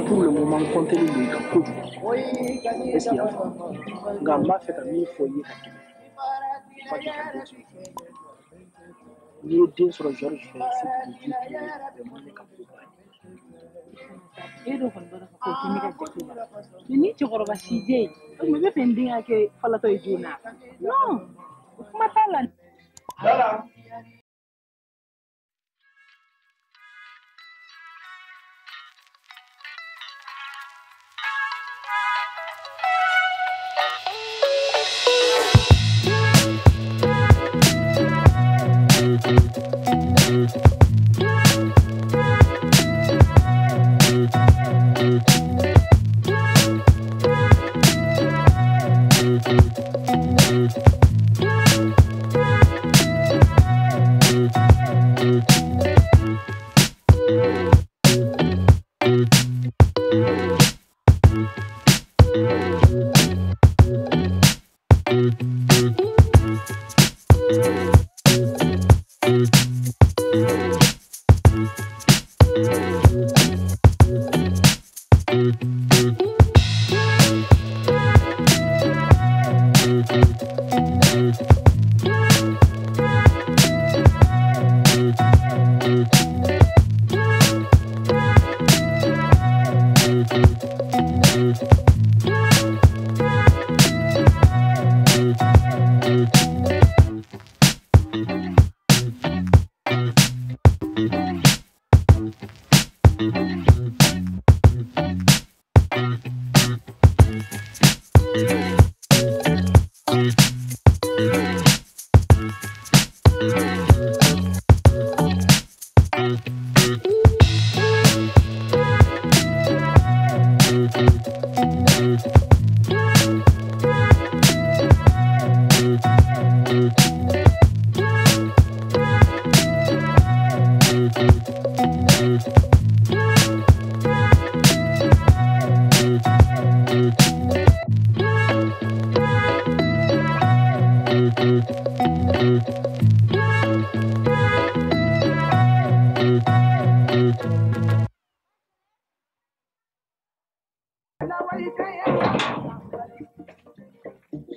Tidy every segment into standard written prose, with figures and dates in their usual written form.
Pour le moment, comptez le kan kojugu. Est-ce qu'il y a nka n b'a fɛ ka min fɔ i ye ka tɛmɛ, f'a k'i ka den sɔrɔ. N'i ye den sɔrɔ Georges fɛ, c'est pour dire que vraiment ne ka ko ba ye. E dun kɔni b'a dɔn k'a fɔ o tɛ ne ka jate la. Mais ni cɛkɔrɔba si jɛ ye, o tuma i bɛ fɛ n den ka kɛ falatɔ ye joona? Non, o kuma t'a la. Lala.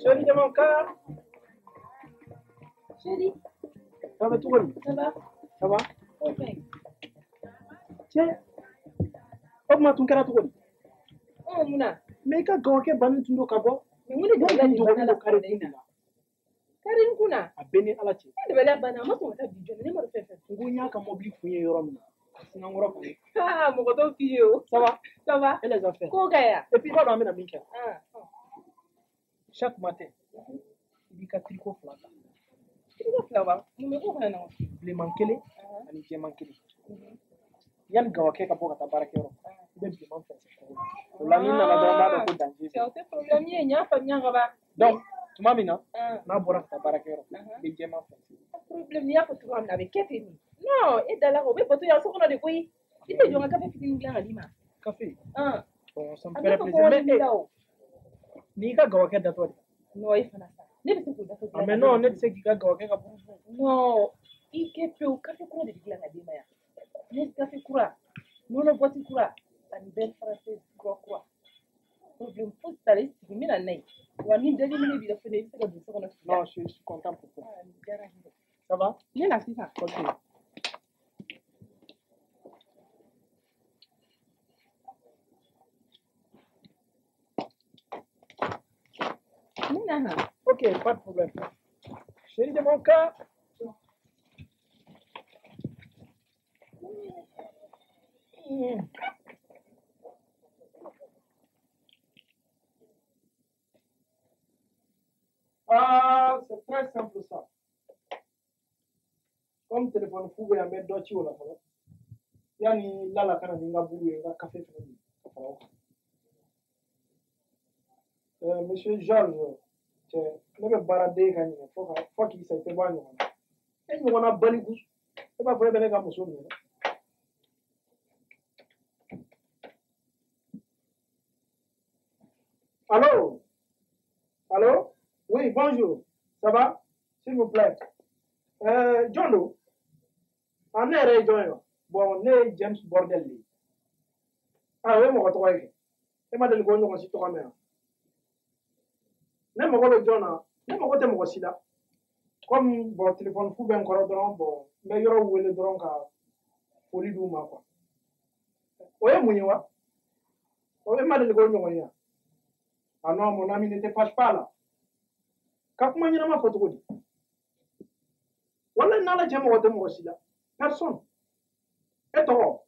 Chérie de mon cœur. Chérie. Ça va tout le monde? Ça va? Ça va? Ok. Tiens, o tuma tun kɛra cogo di? Ɔ mun na? Mais i ka gawakɛ bannen tun don ka bɔ. Mais mun de dabaliya nin banna la kari sɔgɔmada in na? Kari n kunna. A bɛɛ ni Ala cɛ. Ne dabaliya banna, a ma sɔn ka taa bi joona, ne ma dɔn fɛn fɛn. N ko n y'a ka mobili kun ye yɔrɔ min na, a sinna kɔrɔ kun. Aa mɔgɔ t'o f'i ye o. Ça va? Ça va? Et les affaires? Ko ka yan. Et puis i b'a dɔn an bɛna min kɛ? Ah. Chaque matin, i b'i ka tricot fila ta. Tricot fila wa? Mun bɛ k'o fana na wa? Bilenman kelen ani jɛman kelen. Yanni gawakɛ ka bɔ ka taa baarakɛyɔrɔ, i bɛ bilenman fɛnsɛ kɔgɔ la. O la n'i nana dɔrɔn n b'a dɔn ko danger bɛ Cɛ o tɛ problème ye, n y'a faamuya ka ban. Donc tuma min na n'a bɔra ka taa baarakɛyɔrɔ, i bɛ jɛman fɛnsɛ. Problème n'i y'a fɔ cogoya min na a bɛ kɛ ten de. Non, e da la o bɛ bato yan so kɔnɔ de koyi. I tɛ jɔ n ka kafe fitinin dilan ka d'i ma. Café? Bon, ça me A ferait bɛ fɔ plaisir. ko Mais wari b'i la o. n'i ka gawakɛ datɔ de. Non, e fana sa. Ne bɛ se k'o datɔ Ah dilan mais ka non, d'i ne ma. tɛ se k'i ka gawakɛ ka buru dun. Non, i kɛ pewu kafe kura de bɛ dilan ka d'i ma yan. Nescafé kura, nɔnɔ boîte kura, ani beurre français kura kura. Problème fosi t'a la, i sigi n bɛ na n'a ye. Wa ni dali minɛ b'i la fɛnɛ, i bɛ se ka don so kɔnɔ sigi. Non, je suis content pour toi. Ah, nin diyara n ye. Ça va? Ne na sisan. Ok. Ne na han. Ok, pas de problème. Chérie de mon cœur. Ah, c'est très simple ça. Comme téléphone fou bɛ yan, n bɛ dɔ ci o la fɔlɔ. Yanni Lala ka na ni n ka buru ye, n ka kafe fɛnɛ min ka fara o kan. Monsieur Georges, cɛ, ne bɛ baaraden ka ɲinɛ fo ka fo k'i sa i tɛ bɔ a ɲɔgɔn na. E ɲɔgɔnna baliku, e b'a fɔ e bɛ ne ka muso minɛ. Allô? Allô? Oui, bonjour. Ça va? S'il vous plaît. Jɔn don? Ah, ne yɛrɛ ye jɔn ye wa? Bon, ne ye James Bordel de ye. Ah, o ye mɔgɔ tɔgɔ ye kɛ. E ma deli k'o ɲɔgɔn si tɔgɔ mɛn wa? Ne mago bɛ jɔn na? Ne mago tɛ mɔgɔ si la. Comme bon, téléphone fu bɛ n kɔrɔ dɔrɔn, bon, n bɛ yɔrɔ wele dɔrɔn ka foli d'u ma quoi. O ye mun ye wa? O e ma deli k'o ɲɔgɔn ye wa? Ah non, mon ami, ne te fâche pas là. Ka kuma ɲɛnama fɔ cogo di? Walahi n'Ala cɛ mɔgɔ tɛ mɔgɔ si la. Personne. E tɔgɔ?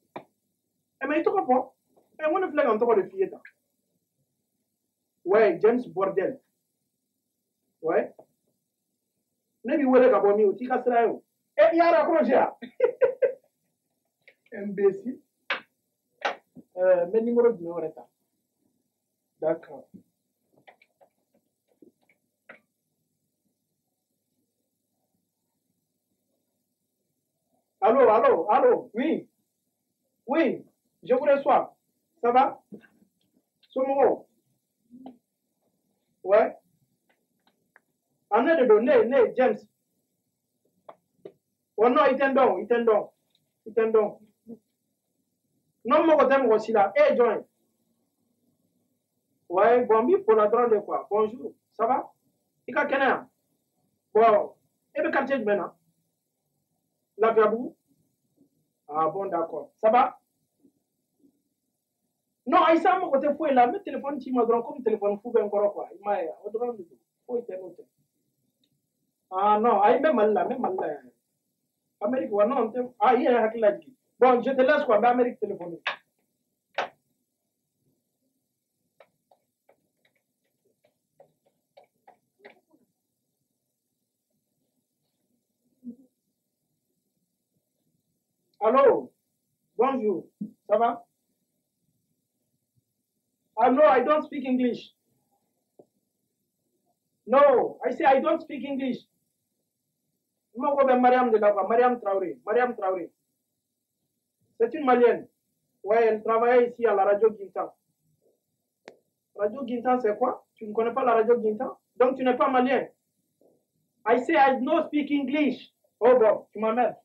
Eh mais i tɔgɔ fɔ. Eh n ko ne filɛ ka n tɔgɔ de f'i ye tan. Ouais, James Bordel. Ouais. Ne b'i wele ka bɔ min, o t'i ka sira ye o. Eh, i y'a raccroché wa? Imbécile. N bɛ numéro jumɛn wɛrɛ ta? D'accord. Allô, allô, allô, oui. Oui, je vous reçois. Ça va? Somɔgɔw? Ouais. Ah, ne de don, ne, James. Oh non, i tɛ n dɔn, i tɛ n dɔn, i tɛ n dɔn. Non, mɔgɔ tɛ mɔgɔ si la. E ye jɔn ye? Ouais, bon, n b'i fo la dɔrɔn de quoi. Bonjour, ça va? I ka kɛnɛ yan? Bon, e bɛ quartier jumɛn na? Lafiyabugu? Ah bon, d'accord. Ça va? Non, ayi sa mɔgɔ tɛ foyi la. N bɛ téléphone ci ma dɔrɔn komi téléphone fu bɛ n kɔrɔ quoi. I m'a ye wa? O dɔrɔn de don. Foyi tɛ n'o tɛ. Ah non, ayi n bɛ Mali la, n bɛ Mali la yan. Amérique wa non, n tɛ. Ah, i yɛrɛ hakili lajigin. Bon, je te laisse quoi, n bɛ Amérique téléphoner. Allô? Bonjour. Ça va? Ah no, I don't speak English. No, I say I don't speak English. N mago bɛ Mariam de la quoi, Mariam Traoré, Mariam Traoré. C'est une Malienne. Ouais, elle travaillait ici à la radio Guintan. Radio Guintan, c'est quoi? Tu ne connais pas la radio Guintan? Donc tu n'es pas malien. I say I no speak English. Oh bon, tu m'emmènes.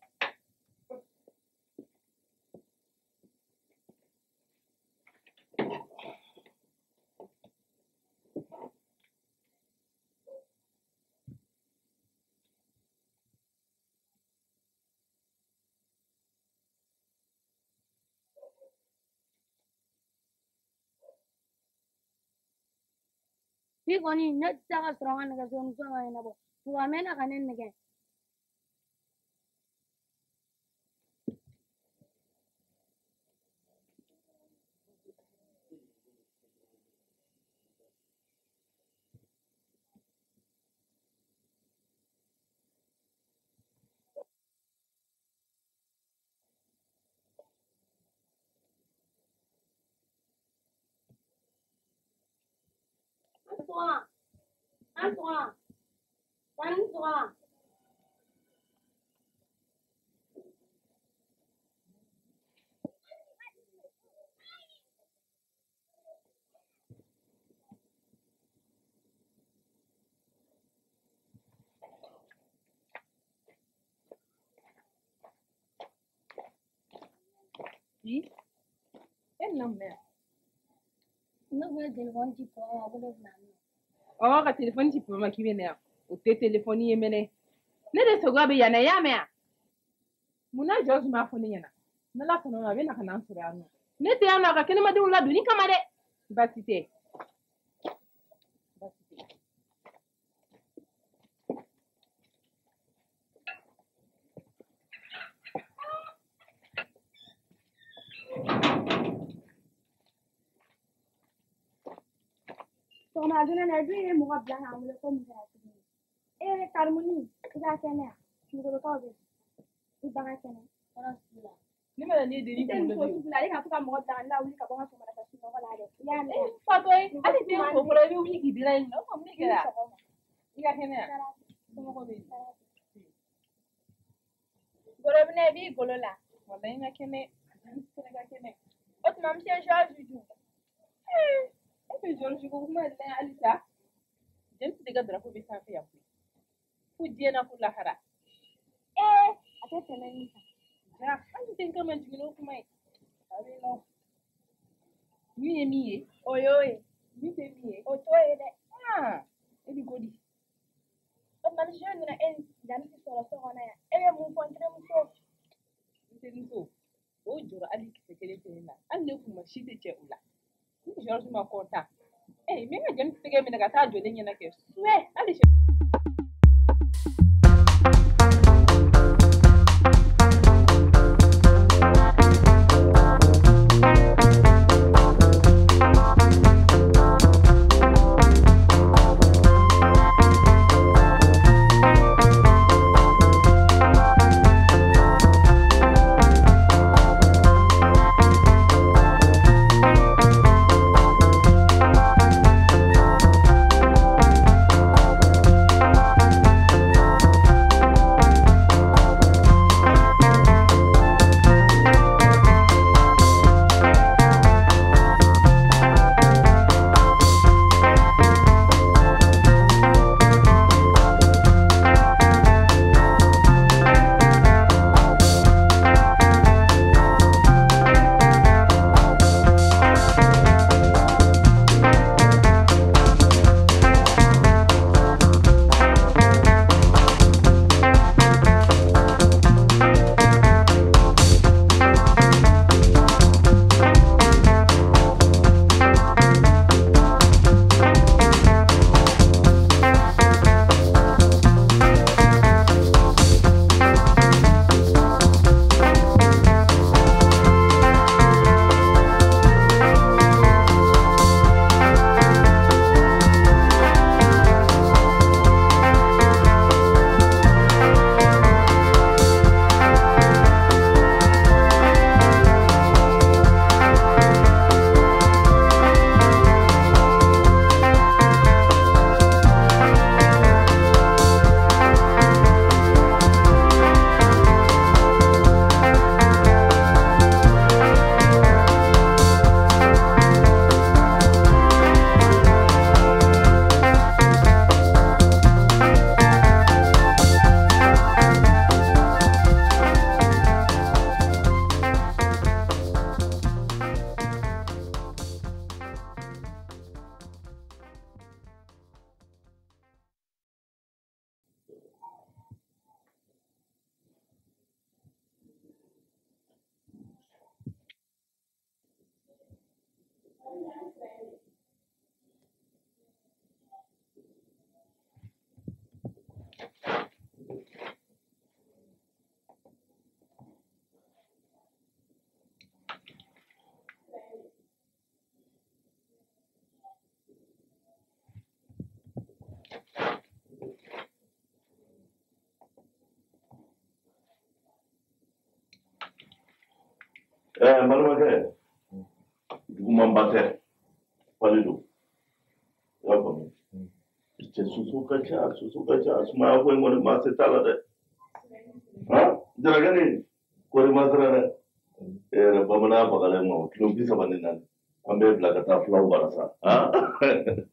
Bi kɔni ne tɛ se ka sɔrɔ n ka nɛgɛso ni fɛn ka ɲɛnabɔ. Wa a mɛnna ka ne nɛgɛ. Sɔgɔma. An sɔgɔma. An ni sɔgɔma. Oui. E nana mun na yan? Ne kun ye telefɔni ci papa ma ko ne bɛna na. Ɔ ka telefɔni ci papa ma k'i bɛ na yan. O tɛ telefɔni ye mɛnɛ. Ne de sogo bɛ yan nɔ, i y'a mɛn wa? Munna George m'a fɔ ne ɲɛna? N'Ala sɔnna ma, a bɛ na ka na an sɔrɔ yan nɔ. Ne tɛ yan nɔ a ka kɛnɛmadenw ladonni kama dɛ. Baasi tɛ. Baasi tɛ. Sɔgɔma joona na, dun ye mɔgɔ bila k'an wele ko mun kɛra tuguni? Ee Karimuni, i ka kɛnɛ yan. Kulukorokaw bɛ i ba ka kɛnɛ. Tɔɔrɔ t'u la. Ne mana ne den I tɛ nin kunkolo ko de. sugu la, e ka to ka mɔgɔ bila ka ne lawuli ka bɔ n ka sɔgɔmada fɛ sunɔgɔ la dɛ. I y'a mɛn wa? Fatɔ ye, hali den ko fɔlɔ i bɛ wuli k'i dila yen nɔ, o mun de I ni kɛra? sɔgɔma. I ka kɛnɛ yan. Tɔɔrɔ Somɔgɔw bɛ di? tɛ. Gorobinɛ i b'i golo la. Walayi n ka kɛnɛ. N fɛnɛ ka kɛnɛ. O tuma monsieur George dun? E bɛ George ko kuma de la halisa. James de ka drapeau bɛ sanfɛ yan koyi. Fo diɲɛ na fo lahara. Ee a tɛ tɛmɛ nin kan. Ja, hali den kama jigin n'o kuma ye. A bɛ nɔ. Min ye min ye? O y'o ye. Min tɛ min ye? O t'o ye dɛ. Ah, e ni ko di? O tuma ni su in donna e ni Janisi sɔrɔ so kɔnɔ yan, e bɛ mun fɔ n terimuso? N terimuso, o jɔrɔ hali kisɛ kelen tɛ ne na. Hali ne kun ma si tɛ cɛ o la. Ni Georges ma kɔntan. Eh, n bɛ n ka Janisi tɛgɛ minɛ ka taa jɔ ne ɲɛna kɛ. Suwɛ, hali N balimakɛ, jugumanba tɛ, fali don. I y'a faamu? Cɛ soso ka ca, soso ka ca, sumaya ko in kɔni maa se t'a la dɛ. Han? Jarakɛni, kɔri ma sira dɛ. E yɛrɛ bamananya bagalen ma, kilo 34. An bɛ bila ka taa fulaw bara sa. Han?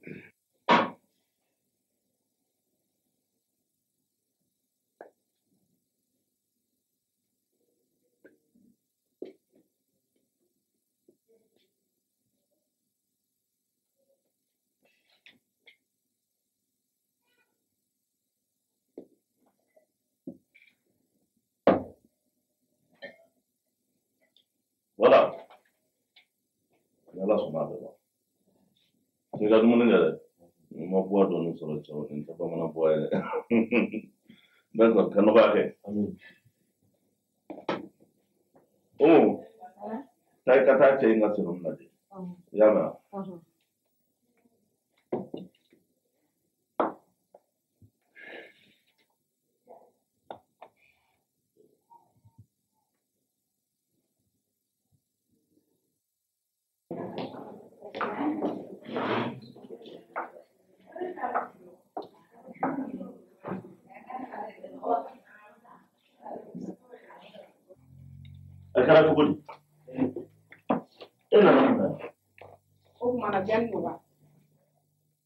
Voilà. Ni Ala sɔnna a bɛ ban. N'i ka dumuni kɛ dɛ. N'i ma buwa dɔɔni sɔrɔ cɛw, nin tɛ bamanan buwa ye dɛ. D'accord, ka nɔgɔya kɛ. Umu, taa i ka taa cɛ in ka serum lajɛ. I y'a mɛn wa? A kɛra cogo di? E nana mun na? O tuma na jani don wa?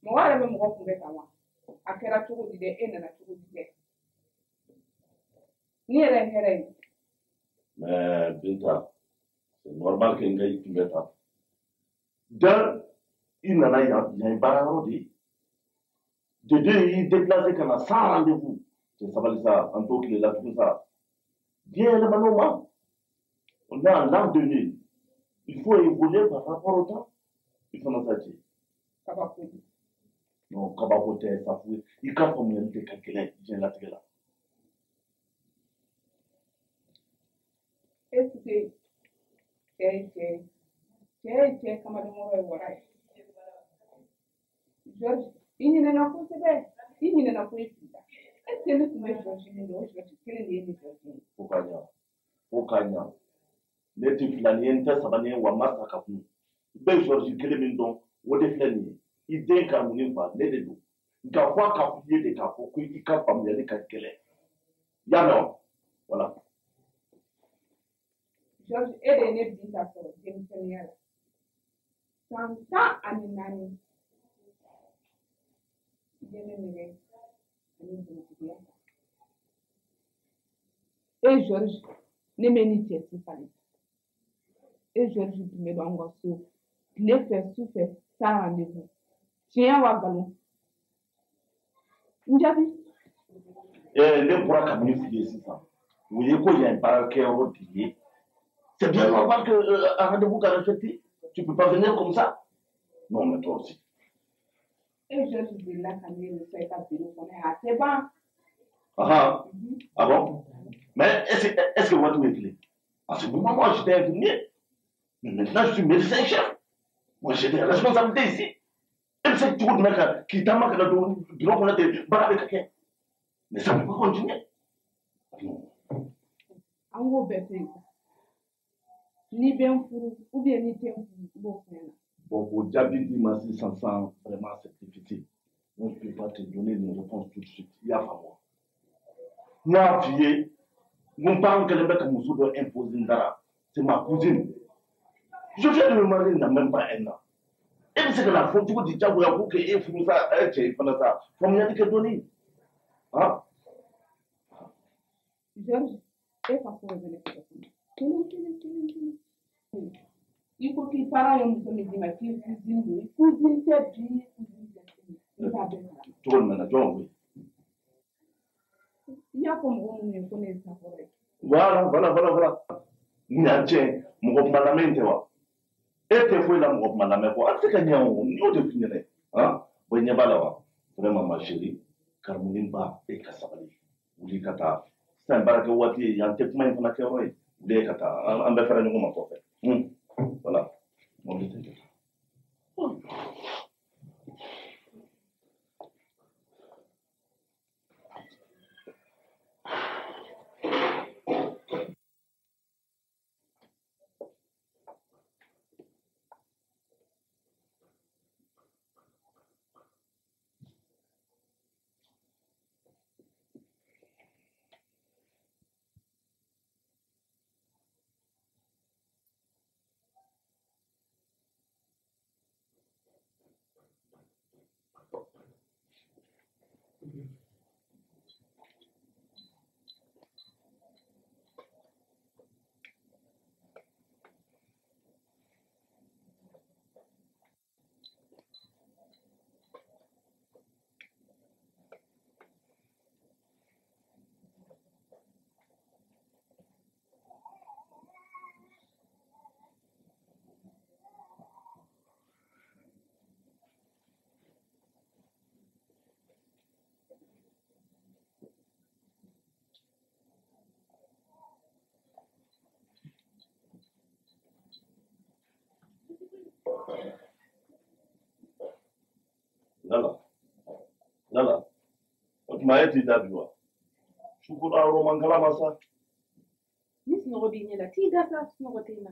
Mɔgɔ yɛrɛ bɛ mɔgɔ kunbɛ tan wa? A kɛra cogo di dɛ? E nana cogo di dɛ? Ni yɛrɛ ye hɛrɛ ye. Mais Binta, c'est normal que n ka i kunbɛ tan. D'un, i nana yan, yan ye baarayɔrɔ de ye. De deux, i y'i déplacé ka na sans rendez-vous. Cɛ sabali sa, an t'o tile la tugun sa. Diɲɛ yɛlɛman'o ma. On est en l'an 2000. Il faut évoluer par rapport au temps. I fana sa cɛ. Kabako de. Non, kabako tɛ Safu. I ka faamuyali de ka gɛlɛn diɲɛlatigɛ la. Est-ce que cɛ ye cɛ ye? Cɛ ye cɛ kamalenkɔrɔ ye wara ye. George, i ɲinɛna kosɛbɛ. I ɲinɛna ko i filila. Est-ce que ne tun bɛ George min dɔn, o George kelen de ye nin George ye? Fo k'a ɲa. Fo k'a ɲa. Ne tɛ filani ye, n tɛ sabani ye, wa n ma sa ka kun. I bɛ George kelen min dɔn, o de filɛ nin ye. I den ka mun fa, ne de don. Nka fo a ka f'i ye de k'a fɔ ko i ka faamuyali ka gɛlɛn. I y'a mɛn wa? Voilà. George, e de ye ne Binta sɔrɔ denmisɛnninya la. San 14. I ye ne nɛgɛ ani npogotigiya. E George, ne mɛ ni cɛ si falen. E George tun bɛ don anw ka so tile fɛ su fɛ sans rendez-vous. Tiɲɛ wa nkalon? N jaabi. Ne bɔra ka min f'i ye sisan, o ye ko yan baarakɛyɔrɔ de ye. C'est bien normal que un rendez-vous qu'a respecté. Tu peux pas venir comme ça. Non, mais toi aussi. E George delila ka ne reçoit i ka bureau kɔnɔ yan, a tɛ ban. Ah, ah bon? Mais est-ce que waati est clé? À ce moment, moi, j'étais infirmier. Mais maintenant, je suis médecin-chef. Moi, j'ai des responsabilités ici. Et c'est tout le mec qui t'a marqué dans le bureau qu'on a des barres avec quelqu'un. Mais ça ne peut pas continuer. Non. An k'o bɛɛ to yen sa. N'i bɛ n furu ou bien n'i tɛ n furu, i b'o fɔ n ɲɛna. Bon, au jaabi di ma sisan sisan, vraiment, c'est difficile. Moi, je ne peux pas te donner une réponse tout de suite. I y'a faamu wa? N y'a f'i ye, n ko n parent kɛlen bɛ ka muso dɔ imposer n da la. C'est ma cousine. Je viens de me marier il n'y a même pas un an. E bɛ se ka na fɔ cogo di diyagoya ko k'e furu sa, e cɛ i fana sa, faamuyali kɛ dɔɔni. Han? George, e ka ko bɛɛ bɛ ne tɛgɛ kɔnɔ. Kelen kelen kelen kelen. I ko k'i parent ye muso min d'i ma k'i cousine don. I cousine tɛ bi, i cousine tɛ sini. Ne b'a bɛɛ kalama. Cogo jumɛn na, jɔn ko? I y'a fɔ mɔgɔ minnu ye ko ne ye sakɔrɔ ye. Voilà, voilà, voilà, voilà. Ɲa cɛ, mɔgɔ kuma lamɛn tɛ wa? E tɛ foyi la mɔgɔ kuma lamɛn kɔ. A tɛ se ka ɲɛ o, n y'o de f'i ɲɛna. Han? Bon, i ɲɛ b'a la wa? Vraiment, ma chérie, Karamuni ba, e ka sabali. Wuli ka taa. Sisan baarakɛ waati ye, yan tɛ kuma in fana kɛyɔrɔ ye. Wuli ka taa, an bɛɛ fara ɲɔgɔn ma kɔfɛ. Voilà. Mobili tɛ jɔ. Lala, lala, o tuma e t'i da bi wa? Sukura yɔrɔ man kalama sa. Ni sunɔgɔ b'i ɲɛ la, t'i da sa, sunɔgɔ tɛ n na.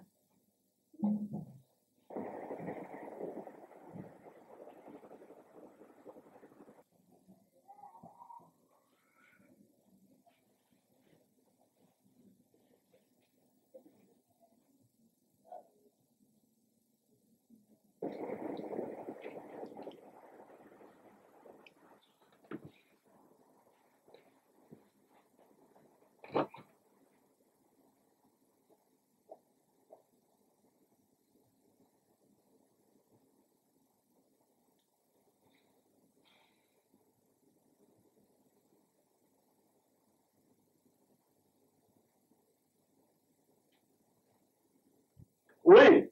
Oui,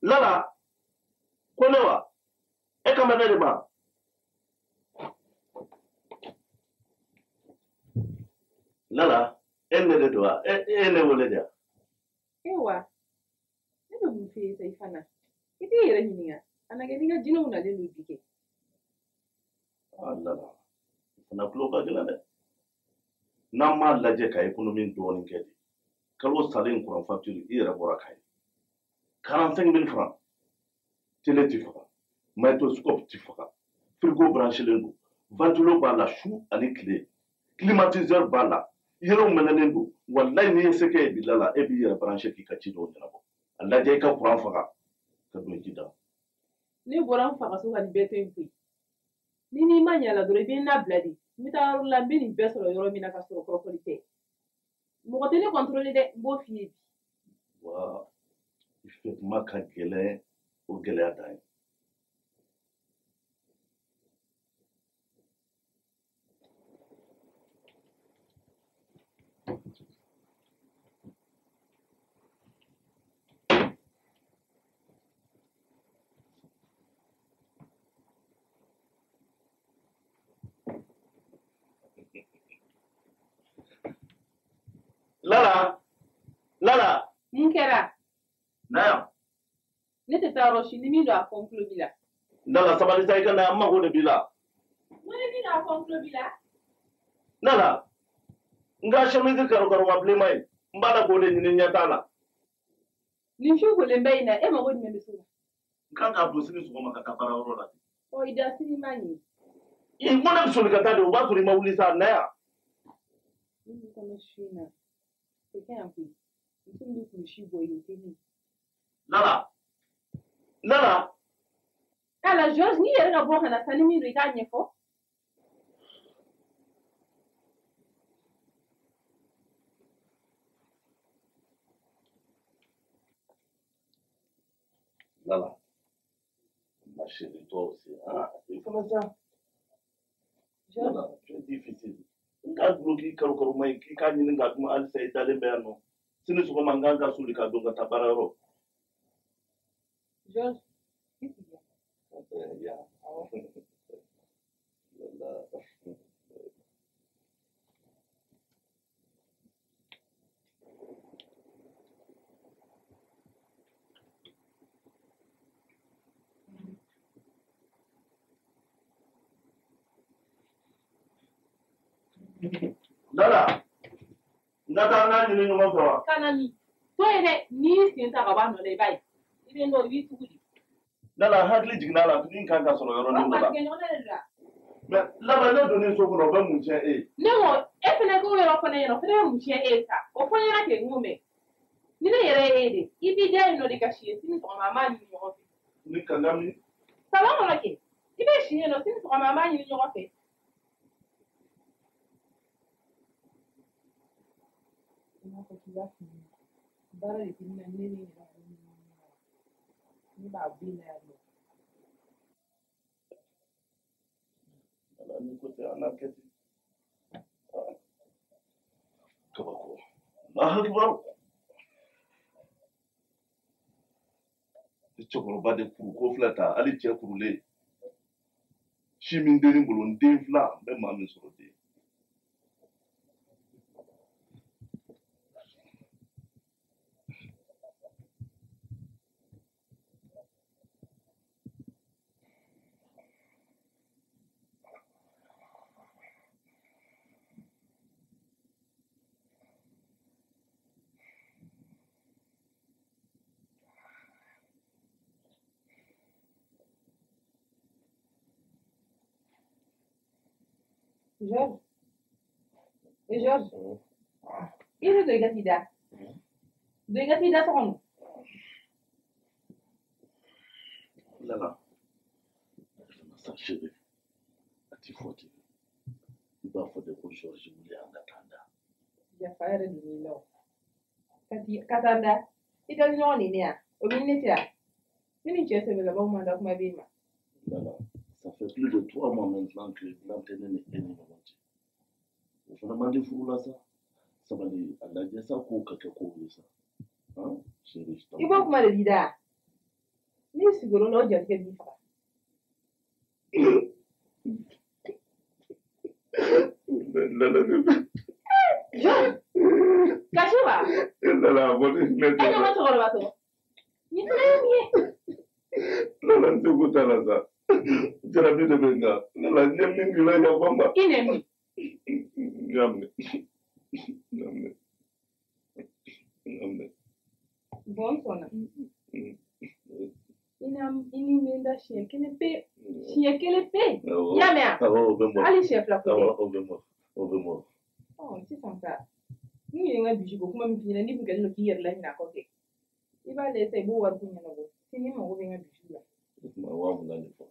Lala, ko ne wa? E kan bɛ ne de ma? Lala, e ne de don wa? E ne wele de wa? Ewa, ne bɛ mun f'e ye sa i fana? I t'i yɛrɛ ɲininka. A na kɛ n'i ka jinɛw nalen don bi kɛ. Ah Lala, i fana tulo ka gɛlɛn dɛ. N'an m'a lajɛ ka économie dɔɔnin kɛ de, kalo salen courant facture i yɛrɛ bɔra k'a ye. 45 000 francs. Télé ti faga, magnétoscope ti faga, frigo branchelen don, ventilo b'a la su ani tile, climatiseur b'a la, yɛrɛw mɛnɛnen don. Walayi n'i ye se kɛ ye bi Lala, e b'i yɛrɛ branché k'i ka ci dɔw ɲɛnabɔ. A lajɛ i ka courant faga ka don ji da. Ne bɔra n fa ka so ka nin bɛɛ to yen koyi. Ni n'i ma ɲɛ a la dɔrɔn i bɛ n labila de. N bɛ taa yɔrɔ la n bɛ nin bɛɛ sɔrɔ yɔrɔ min na ka sɔrɔ kɔrɔfɔli tɛ. Mɔgɔ tɛ ne contrôler dɛ, n b'o f'i ye bi. Wa i fɛ kuma ka gɛlɛn, o gɛlɛya dan ye. Lala, Lala. Mun kɛra? Na yan. Ne tɛ taa yɔrɔ si ni min don a fɔ n tulo b'i la. Lala sabali sa i ka na yan, n mago de b'i la. N ko ni min don a fɔ n tulo b'i la. Lala, n ka chemise karo-karoba bilenman in, n b'a la k'o de ɲini ɲɛ t'a la. Nin su kolen bɛ in na, e mago jumɛn bɛ s'o la? N kan k'a don sini sɔgɔma ka taa baarayɔrɔ la. Ɔ i da sini m'a ɲini. I ko ne bɛ soli ka taa de, o b'a sɔrɔ i ma wuli sa, na yan. Ne b'i kɔnɔ su in na. O tɛ kɛ yan koyi. Muso min bɛ kulusi bɔ yen, o tɛ ne ye. Lala, Lala. Ala Georges, n'i yɛrɛ ka bɔ ka na sa ni min don i k'a ɲɛfɔ. Lala, ma chérie, toi aussi, hein? Il faut ça. Lala, tu es difficile. N ka duloki karo-karo ma ye k'i k'a ɲini k'a dun halisa i dalen bɛ yan nɔ. Sini sɔgɔma n kan ka soli ka don ka taa baarayɔrɔ. Georges, i sigi yan. Ya. Lala. Lala, n ka taa n k'a ɲini ɲɔgɔn fɛ wa? Kana min. To yen dɛ, n'i y'i sen ta ka bɔ a nɔ la i b'a ye. I bɛ n dɔn, i b'i tugu de. Lala, hakili jiginna a la, fini in kan ka sɔrɔ yɔrɔnin dɔ la. Tigɛ ɲɔgɔn na de la. Mais Lala, ne donnen so kɔnɔ, o bɛ mun tiɲɛ e ye? Ne ko, e fɛnɛ k'o yɔrɔ fɔ ne ɲɛna, o fɛnɛ bɛ mun tiɲɛ e ye sa? O fɔ n ɲɛna kɛ n k'o mɛn. Ni ne yɛrɛ ye e de, i b'i da yen nɔ de ka si yen, sini sɔgɔma an b'a ɲini ɲɔgɔn fɛ. Ni kanga min? Salon kɔnɔ kɛ, i bɛ si yen nɔ, sini sɔgɔma an b'a ɲini ɲɔgɔn fɛ. I n'a fɔ k'i b'a fini baara de tɛ ne na, ne ni yɛrɛ ne b'a bɔ i la yan nɔ. Lala, ni ko tɛ an n'a kɛ ten. Kabako. Allahu akbar. Cɛkɔrɔba de kuru ko filɛ ta, hali cɛ kurulen. Si min den bolo, n den fila, n bɛ maa min sɔrɔ den. Georges, eh Georges, i bɛ don i ka t'i da. Don i ka t'i da so kɔnɔ. Lala, sa chérie, a ti fɔ ten. I b'a fɔ de ko Georges wuli an ka taa da. Yafa yɛrɛ donn'i la o. Ka taa da. I dali ɲɔgɔn de ne yan. O b'i ne cɛ. Ne ni cɛ sɛbɛlabaw ma da kuma b'e ma. Lala, ça fait plus de 3 mois maintenant que dilan tɛ ne ni e ni ɲɔgɔn cɛ. O fana man di furu la sa. Sabali, a lajɛ sa kow ka kɛ kow ye sa. Chérie, je t'en I b'o kuma de di da. N'i sigir'o la, o jatigɛ b'i faga. Lala, John, kasi wa? Lala, a fɔ ne E tɛ ka ma cɛkɔrɔba tɔ. Nin fana ye mun ye? Lala, n seko t'a la sa. Jarabi de bɛ n kan. Lala, n ye min k'i la, yafa n ma. I nɛ min? N y'a minɛ. N y'a minɛ. N y'a minɛ. Bon, n sɔnna. I n'a i ni n bɛ n da siɲɛ kelen pe. Siɲɛ kelen pe. Awɔ. I y'a mɛn wa? Awɔ, o bɛ n bɔ. Hali siɲɛ fila ko Awɔ, tɛ. o bɛ n bɔ. O bɛ n bɔ. Ɔ sisan sa, n ye n ka dusu ko kuma min f'i ɲɛna, n'i kun kɛlen don k'i yɛrɛ laɲinɛ a kɔ kɛ. I b'a lajɛ sisan, i b'o wariko ɲɛnabɔ. Sini n mago bɛ n ka dusu la. O tuma 20,000 de fɔ.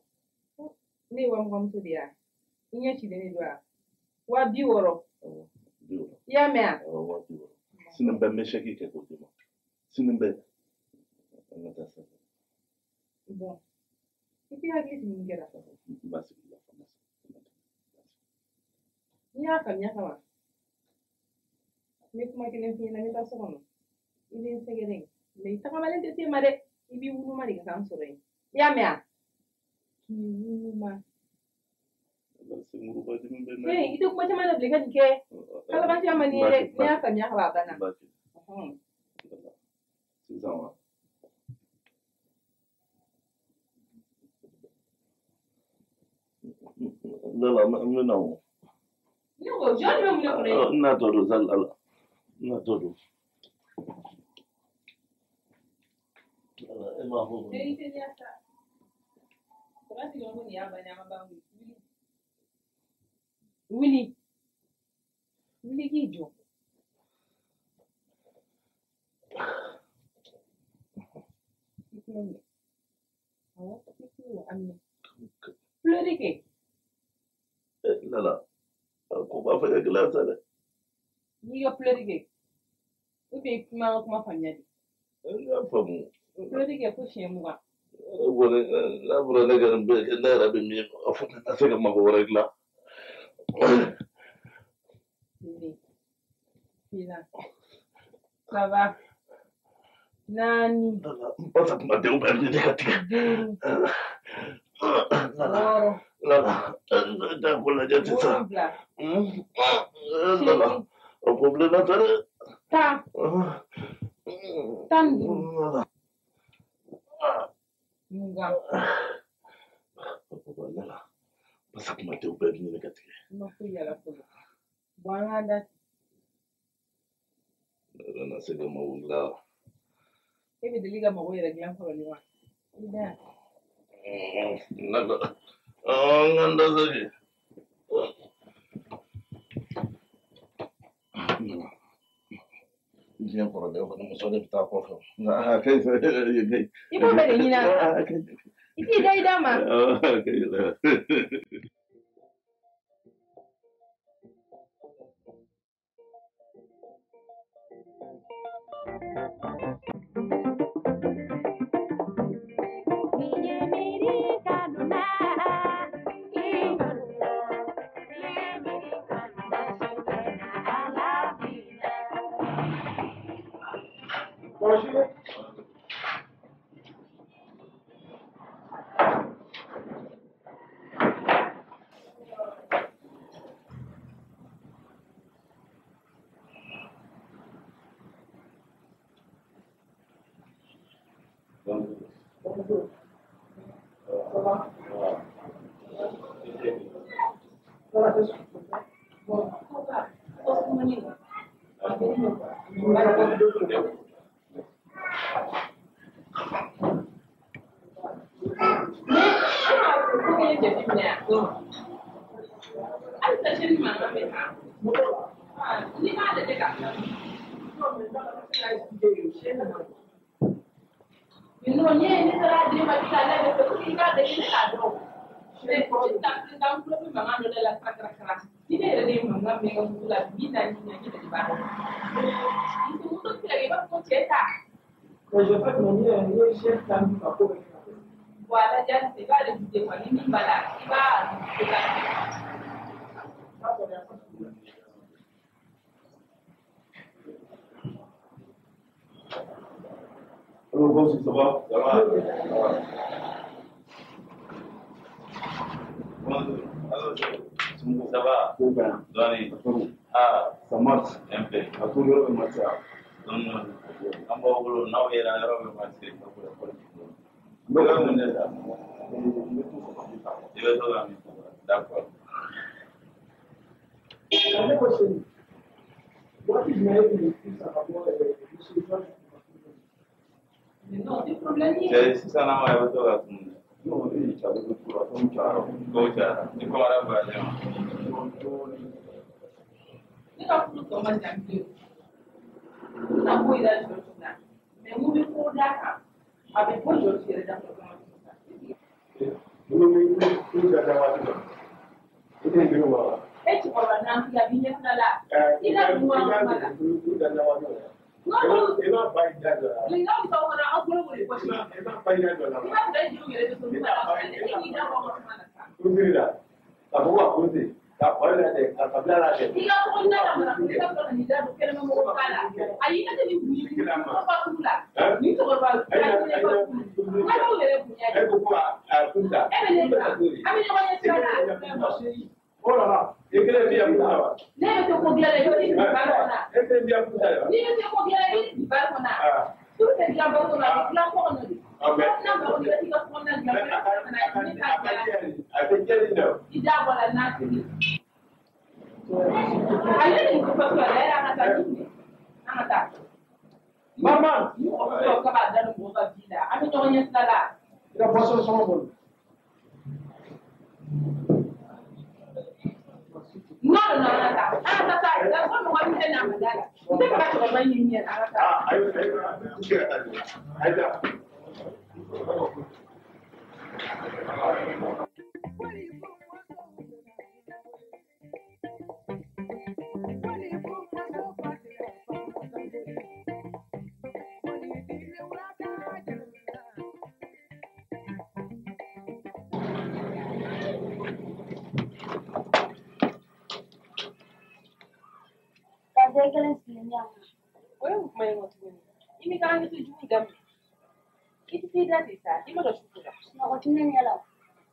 Ne ye 20,000 muso de ye wa? I ɲɛ cilen de don wa? 60,000. Awɔ, 60. I y'a mɛn wa? Awɔ, 60,000. Sini bɛɛ n bɛ sɛki kɛ k'o d'i ma. Sini bɛɛ. An ka taa sanfɛ. Bon, i t'i hakili sigi mun kɛra. N b'a sigi yafa n ma. N'i y'a faamuya ka ban, n bɛ kuma kelen f'i ɲɛna, n bɛ taa so kɔnɔ. I bɛ n sɛgɛrɛ yen. Mɛ i tagamalen tɛ se ma dɛ. I b'i wuluma de ka taa n sɔrɔ yen. I y'a mɛn wa? K'i wuluma. Lala, senkuruba dimi bɛ n na. Ee, i tɛ kuma caman na bilen, i ka nin kɛ. Kalabanciya man di n ye dɛ. N'i y'a faamuya ka ban, a banna. N b'a kɛ. Ɔhɔn. Lala, sisan wa? Lala, n bɛ na o. Ne ko jɔn de bɛ mun de kɔnɔ yen? N natɔ don sa, Lala. N natɔ don. Lala, e m'a fɔ ko. I teliya sa. Kɔrɔ sigi ko nin y'a bannen, an ka ban koyi. Wuli. Wuli. Wuli k'i jɔ. I tulo minɛ. Awɔ, i tulo a minɛ. Pleurer kɛ. Lala, ko b'a fɛ ka gɛlɛya sa dɛ. N'i ka pleurer kɛ, ou bien i kuma an ka kuma faamuya de. N y'a faamu. Pleurer kɛ fo siɲɛ 20. Kɔni n'a fɔra ne ka nin bɛɛ kɛ, ne yɛrɛ bɛ min a fɔ, ne tɛ se ka mako wɛrɛ dilan. Kelen, fila, saba, naani, Lala, n basa kumadenw bɛɛ ɲini ka tigɛ. duuru, Lala, wɔɔrɔ, Lala, n t'a ko lajɛ sisan. wolonwula, Lala, seegin, o ko bilenna tɛ dɛ. 10, 15, Lala. 20. Lala, basa kumadenw bɛɛ ɲini ka tigɛ. N ma foyi yala fɔlɔ. Bɔn, an k'an da. Ne yɛrɛ na se ka mako dilan. E bɛ deli ka mago yɛrɛ dilan kɔrɔlen wa? I da yan. Lala, an k'an da sa kɛ. Diɲɛ kɔrɔlen kɔni, muso de bɛ taa kɔfɛ. Nka a ka ɲi sa. I b'o bɛɛ de ɲini a la. I t'i da i da ma. A ka ɲi. Bonjour. Bonjour. Ça va? Ça va, c'est sûr. Bon, ko kelen jateminɛ yan. Hali sachet ni mankan bɛ na. N'i m'a lajɛ k'a bila. Mais non, n'i ye ne taara di ne ma k'i k'a lajɛ fɛ, i k'a lajɛ ne k'a dɔn. Mais sisan sisan n tulo bɛ mankan dɔ da la karakara. Ni ne yɛrɛ de ye mankan mɛn n ka muso la 40 na, ne yɛrɛ de b'a dɔn. Muso tɛ se ka kɛ i b'a fɔ ko cɛ ta. Mais je fais mon ye chef ta min ka ko bɛ kɛ. Bon, a lajɛ halisa, i b'a réviser quoi, ni min b'a la, i b'a réviser ka ɲɛ. D'accord, il y a pas de problème. Allô, bonjour, ça va? Ça va? Bonjour. Allô, ça va? Dɔɔni. Ah, ça marche. Un peu. A ko yɔrɔ bɛ marcher wa? Non, an b'aw bolo n'aw yɛrɛ yɔrɔ bɛ marcher. N bɛ mun de ta? N bɛ to ka min ta. I bɛ to ka min ta. D'accord. Ne ko sini, waati jumɛn e tun bɛ sisan ka bɔ monsieur Georges? Non, c'est problème. Cɛ sisan n'a ma i bɛ to ka tunu. Non, e cɛ bɛ tora fɛnw cayara. Kow cayara. I kɔngɔra voyage ma. Ne ka furu tɔ ma jan bilen. N bɛna ko yira Georges la. Mais mun bɛ ko d'a kan, a bɛ bɔ Georges yɛrɛ da kɔnɔ kuma sisan. Ninnu bɛ kuru da waati dɔ. I tɛ girin wa? E cɛkɔrɔba n'an a b'i ɲɛfila la. I ka dun wa kuma la. Kuru da waati dɔ. I b'a ba i da dɔ la. Nin ka wusa kɔnɔ aw bolo b'o de bɔsi. I b'a ba i da dɔ la. I b'a bila i denw yɛrɛ bɛ so min na e k'i da bɔ kuma na sa. Kurusiri la. K'a fɔ ko ka kurusi. Ka kɔri lajɛ, ka kabila lajɛ. I ka tɔgɔ ɲuman la mara, i ka sɔrɔ ka n'i da don kɛnɛma mɔgɔw ta la. Ayi i ka tɛ nin bonya ni fa sugu la. Nin cɛkɔrɔba ka hinɛ fa sugu. N ka t'aw yɛrɛ bonya de. E ko ko a kurusa. E bɛ ne bila. An bɛ ɲɔgɔn ɲɛ sira la. Oh là là, i kelen bɛ yan kurusa wa? Ne bɛ se ko dilan la, i bɛ t'i sigi bari kɔnɔ. E kelen bɛ yan kurusa wa? N'i bɛ se ko dilan la, i bɛ t'i sigi bari kɔnɔ. Furu tɛ dilan bari kɔnɔ, a bɛ dilan kɔ kɔnɔ de. N'a mago bɛ i ka so kɔnɔna dilan, ne t'a dilan. A tɛ jɛni dɛ. I da bɔ la n'a tigi. Ale ni muso faso la, an ka taa ɲini. An ka taa. Maman. Ni mɔgɔ sɔrɔ k'a b'a da don mɔgɔ ka bi la, an bɛ ɲɔgɔn ɲɛ sira la. I ka boisson sɔngɔ bolo. Non, non, non, an ka taa. An ka taa. Garçon mɔgɔ min tɛ na a ma da la. N tɛ fɛ ka cɛkɔrɔba ɲini yɛrɛ, an ka taa. Ayi, ayi, ayi, ayi. Karisa kelen sigilen bɛ yan. O ye mun kuma ye kɔ tuguni? I m'i ka hakili jugu daminɛ. I tɛ t'i da ten sa, i ma ka su ko la. Sunɔgɔ tɛ ne ɲɛ la.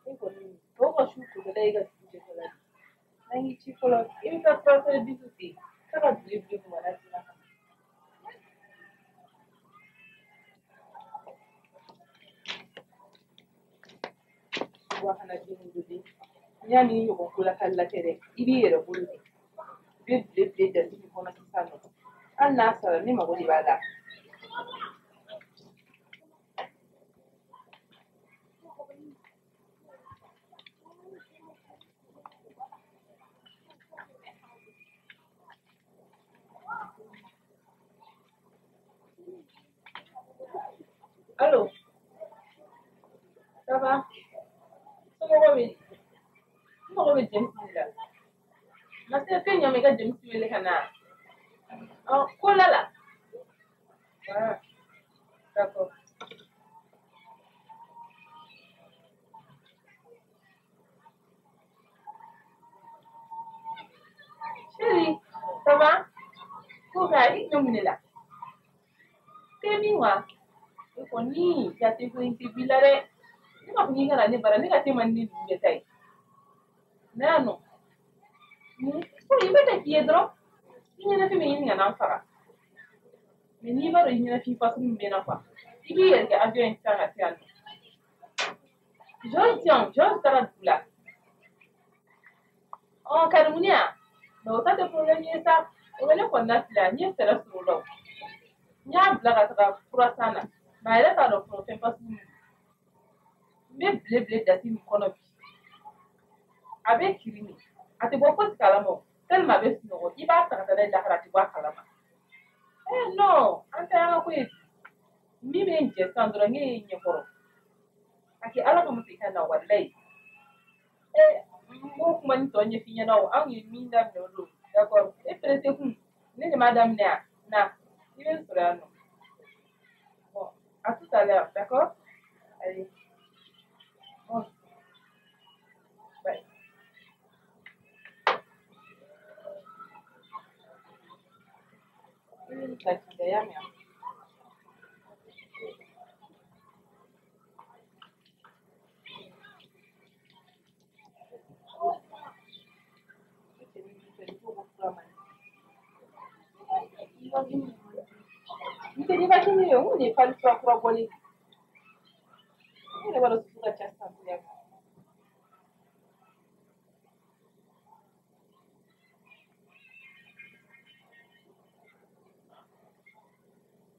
E kɔni, tɔw ka su kotɔla e ka dugu jɛ fɔlɔ de. N'an y'i ci fɔlɔ, i bɛ taa furakɛli bisu ten, k'a ka belebele kuma la joona. Wa kana den wololen. N'i y'a n'i ɲɔgɔn ko la ka la tɛ dɛ, i b'i yɛrɛ bolo de. I bɛ belebele jate min kɔnɔ sisan nɔ. Hali n'a sara ne mago de b'a la. Allô? Ça va? Somɔgɔw bɛ di? N mago bɛ James de la. Ma se fɛn ɲa ma i ka James wele ka na. Ɔ ko la la. Ah, d'accord. Chérie, ça va? Ko ka i ɲɔ mun de la? Kɛ min wa? E kɔni jate ko in tɛ b'i la dɛ. Ne m'a fɔ k'i ka na ne bara, ne ka te man di ne dugu bɛɛ ta ye. Na yan nɔ. Ko i bɛ kɛ k'i ye dɔrɔn, i ɲɛnafin bɛ ɲini ka na n faga. Mais n'i b'a dɔn i ɲɛnafin fasugu min bɛ n na quoi, i b'i yɛrɛ kɛ avion ye sisan ka se yan nɔ. Georges ti yan, Georges taara dugu la. Ɔ Karimuni yan, mais o ta tɛ problème ye sa. O bɛ ne kɔni lafili yan, n ye fɛɛrɛ sɔrɔ o la o. N y'a bila ka taga fura san na. Mais a yɛrɛ t'a dɔn fɔlɔ fɛn fasugu min don. N bɛ belebele jate min kɔnɔ bi, a bɛ kirin de. A tɛ bɔ fosi kalama o. Tellement a bɛ sunɔgɔ, i b'a ta ka taa n'a ye lahara a tɛ bɔ a kalama. Eh non, an tɛ an ka ko ye bi. Min bɛ n jɛ sisan dɔrɔn, ne ye ɲɛkɔrɔ. A kɛ Ala kama i ka na walayi. Eh, n b'o kuma ni tɔ ɲɛf'i ɲɛna o. Anw ye min daminɛ o don. D'accord, e pressé kun, ne de m'a daminɛ yan. Na, i bɛ n sɔrɔ yan nɔ. Bon, à tout à l'heure, d'accord? Allez. Bon. Bye. I bɛ nin ta k'i da, i y'a mɛn wa? N ko nin ye fali kura kura bɔlen ye. Ne yɛrɛ b'a dɔn soso ka ca sisan cogoya min na.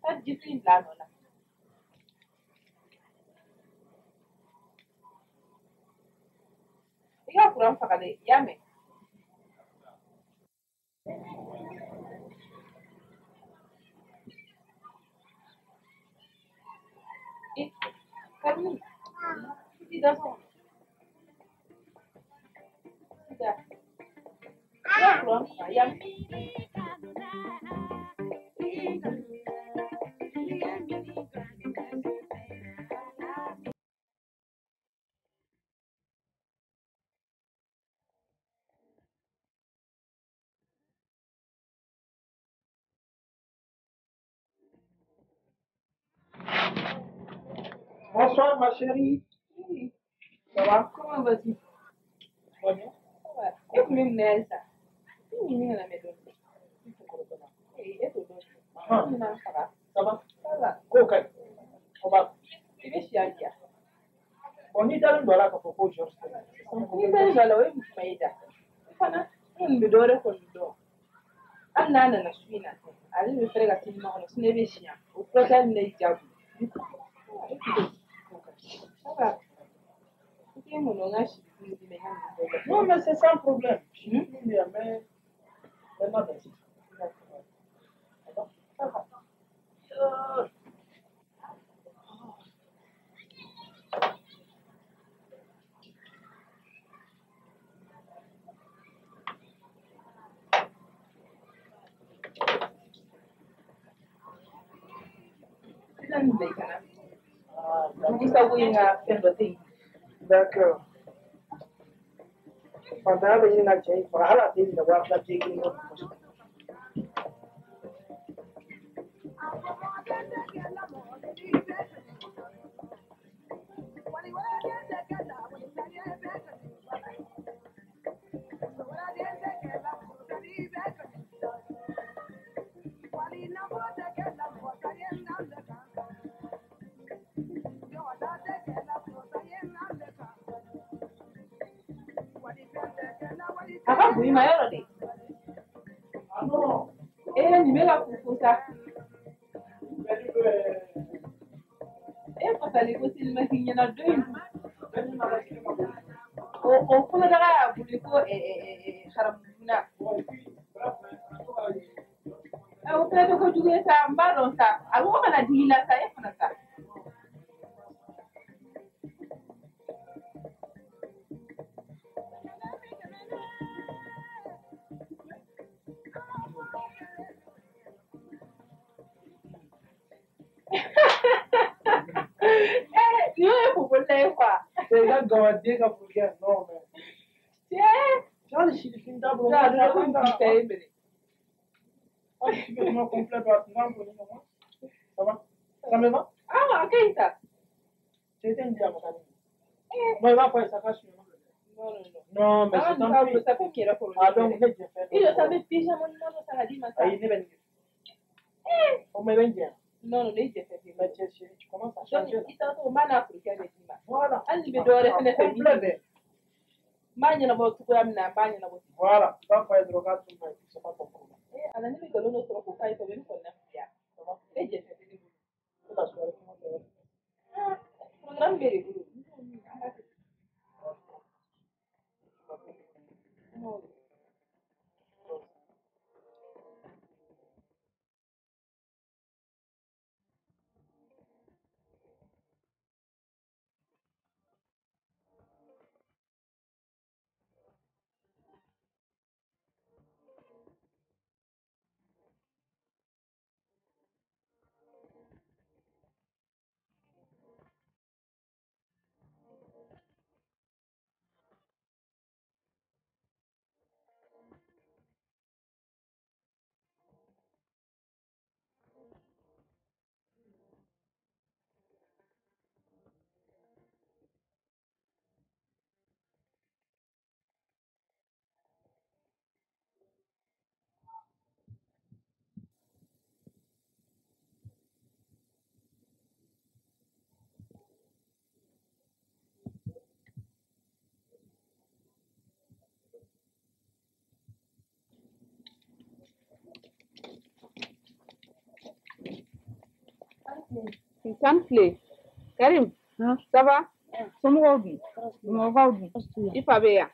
Taa jifi in bila a nɔ na. I ka kuran faga dɛ, i y'a mɛn? Eh, Karimi, i t'i da so kɔnɔ. I da. I ka kuran faga, i y'a mɛn? Bonsoir ma chérie. Oui. Ça va? Comment vas-tu? Ça va bien? Ça va. E tun bɛ mun na halisa? I ɲini ka na mɛn dɔɔnin. Ee, e t'o dɔn. Ah. E bɛna n faga. Ça va? Ça va. Ko ka ɲi. O b'a I bɛ si hali bi yan. Bon, n'i dalen don a la k'a fɔ ko Georges tɛ. N'i dalen don a la, o ye mun kuma ye da? I fana, ne kɔni bɛ dɔ wɛrɛ kɔni dɔn. Hali n'a nana su in na, ale bɛ fɛrɛ ka sini makɔnɔ, sinɔ e bɛ si yan. O furakɛli bɛna i diya. Ça va. I tɛ n kɔnɔ n ka si dun di mɛ n ka nin bɛɛ. Non, mais c'est sans problème. Je suis bien, mais maintenant, merci. Ça va? Ça va. Sisan nin bila i kana. Ah, d'accord. Jugu sago ye n ka fɛn dɔ tɛ yen. D'accord. Fantanya bɛ ɲini ka cɛ in faga hali a tɛ ɲinɛ 2000 den kelen kɔ. A ka bon i ma yɔrɔ de. Ah non. Ee, nin bɛ ka fufu sa. E fasali ko silima k'i ɲɛna don in dun. O kɔnɔdaga y'a boli ko haramu dunna. O fana tɛ kojugu ye sa, n b'a dɔn sa. A ko kana digi i la sa, e fana sa. Eh, nin y'o ye fofolila ye quoi. C'est i ka gawaden ka furukɛ. Non, mais. Cɛ. Hali sirifin t'a bolo. Ja, dɔrɔn ko nin tɛ e minɛ. Hali si bɛ kuma complet don a tun k'an bolo ɲɔgɔn. Ça va? Ça me va? Ah, a ka ɲi sa. Cɛ tɛ nin di a ma taa ni. Non, i b'a fɔ a ye sa k'a suɲɛ. Non, non, non. Non, mais Ah, c'est nin tant t'a pis. bolo sa, fɛn min yɛrɛ kɔrɔlen Ah, donc yɛrɛ. ne jɛ fɛn I dɔ jɔ sa, kɔ. n bɛ pyjama ɲuman dɔ san ka d'i ma sa. Ayi, ne bɛ nin kɛ. Eh. O ma i bɛ n jɛ. Non, non, ne jɛ fɛn t'i Mais bolo. cɛ chérie, tu commences à Donc, changer là. i taatɔ n b'a n'a kɔrɔkɛ bɛ d'i ma. Voilà. Hali ni bɛ dɔ wɛrɛ A fɛnɛ fɛ min complet tɛ bɛɛ. N b'a ɲɛnabɔ cogoya min na, n b'a ɲɛnabɔ ten. Voilà. I b'a fɔ a ye dɔrɔn k'a tunu na et puis c'est pas ton problème. Eh, ala ne bɛ nkalon dɔ sɔrɔ k'o k'a ye sa, o bɛ ne kɔnɔna filiya. Ça va? Ne jɛ fɛn tɛ ne bolo. Ne ka soirée comment ça va? Ah, programme bɛ de bolo. An b'a kɛ. Non. Tan file. Karim, ça va? Somɔgɔw dun? Mɔgɔw dun? I fa bɛ yan?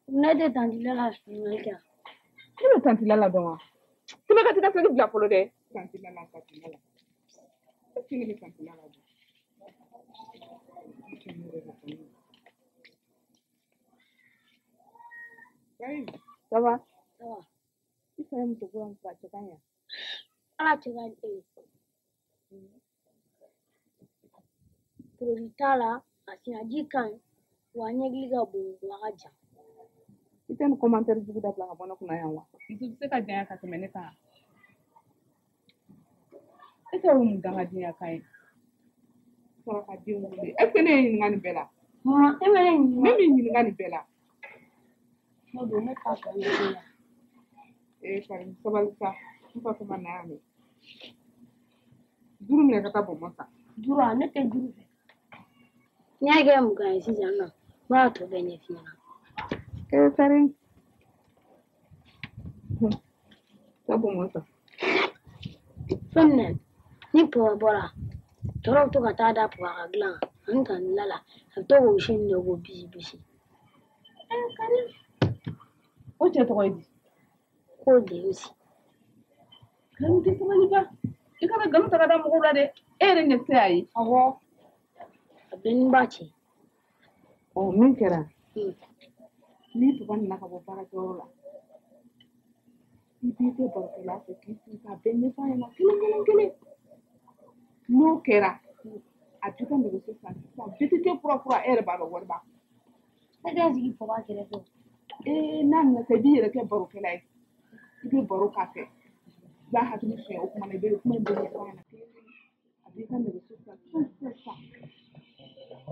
Ne tɛ tanti Lala ɲininkali kɛ. Ne bɛ tanti Lala dɔn wa? Tɛmɛ ka t'i ka saki bila fɔlɔ dɛ. Tanti Lala, tanti Lala. Est-ce que ne bɛ tanti Lala dɔn? Karim, ça va? Ça va. I fa ye muso kura min fɔ a cɛ ka ɲi wa? Ala cɛ ka ɲi e. Produit t'a la, a sinnaji ka ɲi, wa a ɲɛkili ka bon, wa a ka jan. I tɛ nin commentaire jugu dabila ka bɔ ne kunna yan wa? Muso bɛ se ka janya ka tɛmɛ ne kan. E tɛ o mun dangadenya kan ye? Sɔrɔ ka den wele. Est ce que ne ye ɲininka nin bɛɛ la? E ma ne ɲininka. Ne m'i ɲininka nin bɛɛ la. Ne don ne t'a tɔ ɲɛfɔ la. Ee Karim, sabali sa. N fa ma na yan dɛ. Juru minɛ ka taa bɔnbɔn san. Juru a ne tɛ juru fɛ. N'i y'a kɛ 20 ye sisan nɔ, n b'a tɔ bɛɛ ɲɛf'i ɲɛna. Ee Karim. Taa bɔnbɔn san. Fɛn minɛ, ni papa bɔra, tɔɔrɔ bɛ to ka taa da papa ka dilan kan ani tanti Lala, a bɛ to k'o si minɛ k'o bisi bisi. Ee Karim. O cɛ tɔgɔ ye di? K'o Demusi. Karim tɛ sabali ba. I kana nkalon ta ka da mɔgɔw la dɛ. E yɛrɛ ɲɛ tɛ a ye. Awɔ. A bilenni b'a cɛ. Ɔ min kɛra? Ni papa nana ka bɔ baarakɛyɔrɔ la, i b'i kɛ barokɛla fɛ k'i sigi k'a bɛɛ ɲɛfɔ a ɲɛna kelen kelen kelen. N'o kɛra, a b'i ka nɛgɛso san sisan BTT kura kura e yɛrɛ b'a dɔn wari b'a kun. Ne tɛ sigi papa kɛrɛfɛ. Ee n'a nana sa i b'i yɛrɛ kɛ barokɛla ye. I bɛ baro k'a fɛ. I b'a hakili suɲɛ o kuma na i bɛ kuma in bɛɛ ɲɛfɔ a ɲɛna kelen kelen. A b'i ka nɛgɛso san sisan sisan.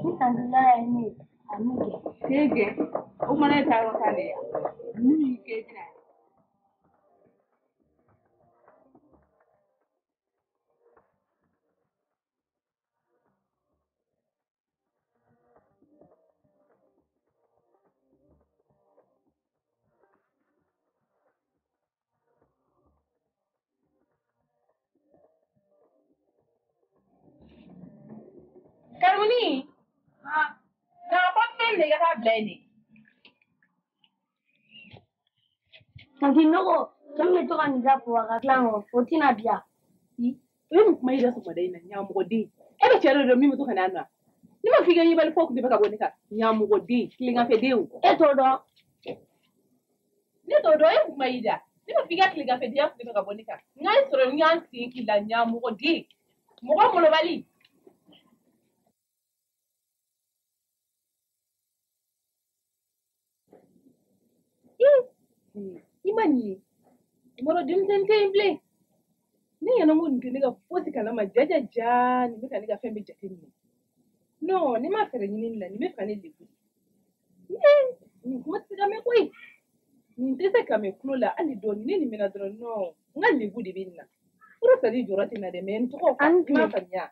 Ni tanti Lala ye ne ye, a n'u gɛn. K'e gɛn? O kuma na e taa yɔrɔ t'a de ye wa? N'u y'i gɛn i bɛna ye. Karimuni, na portefeuille minɛ i ka taa bila yen de. Tanti ne ko cɛ min bɛ to ka nin da papa ka dilan kɔrɔ, o tɛna bi yan. O ye mun kuma ye i da sɔgɔmada in na ɲamɔgɔden? E bɛ cɛ dɔ dɔn min bɛ to ka n'a nɔ. Ne ma f'i ka ɲɛbali fɔ kun tɛ ka bɔ ne kan. Ɲamɔgɔden, tileganfɛden o. E t'o dɔn. Ne t'o dɔn, e ye mun kuma y'i da? Ne ma f'i ka tileganfɛdenya kun tɛ ka bɔ ne kan. N k'a sɔrɔ n y'an sen k'i la ɲamɔgɔden. Mɔgɔ molobali. I ma nin ye. I ma dɔn denmisɛnnin tɛ yen bilen. Ne ɲɛna ko nin tɛ ne ka fosi kalama ja ja nin bɛ ka ne ka fɛn bɛɛ jateminɛ. Non, ne ma fɛɛrɛ ɲini nin na, nin bɛ fɛ ka ne lebu. Nin kuma tɛ se ka mɛn koyi. Nin tɛ se ka mɛn tulo la hali dɔɔni. Ne nin mɛnna dɔrɔn non, n ka lebu de bɛ nin na. Furu sali jɔyɔrɔ tɛ n na dɛ, mais n tɔgɔ Ani i m'a faamuya.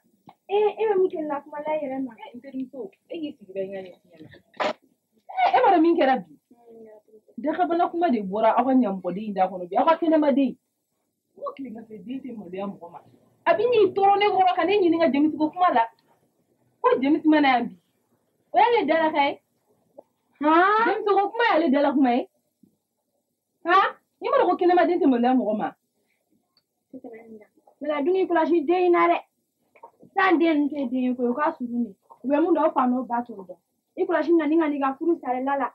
Ee e bɛ mun kɛ nin na kuma la i yɛrɛ ma? N terimuso, e k'i sigi bɛ n ka ɲɛf'i ɲɛna. E b'a dɔn min kɛra bi? Dakabana kuma de bɔra aw ka ɲamɔgɔden in da kɔnɔ bi, aw ka kɛnɛmaden. N ko tileganfɛden tɛ maloya mɔgɔ ma. A bɛ n'i tɔɔrɔ ne kɔrɔ ka ne ɲininka Jemisi ko kuma la. Ko Jemisi ma na yan bi. O y'ale dalaka ye. Jemisi ko kuma y'ale dala kuma ye. I m'a dɔn ko kɛnɛmaden tɛ maloya mɔgɔ ma. Mɛ dun k'i kɔlɔsi den in na dɛ. San den ninnu tɛ den ye koyi, o ka surun de. U bɛ mun dɔn o fa n'o ba t'o dɔn. I kɔlɔsi na ni ka n'i ka furu sara la la.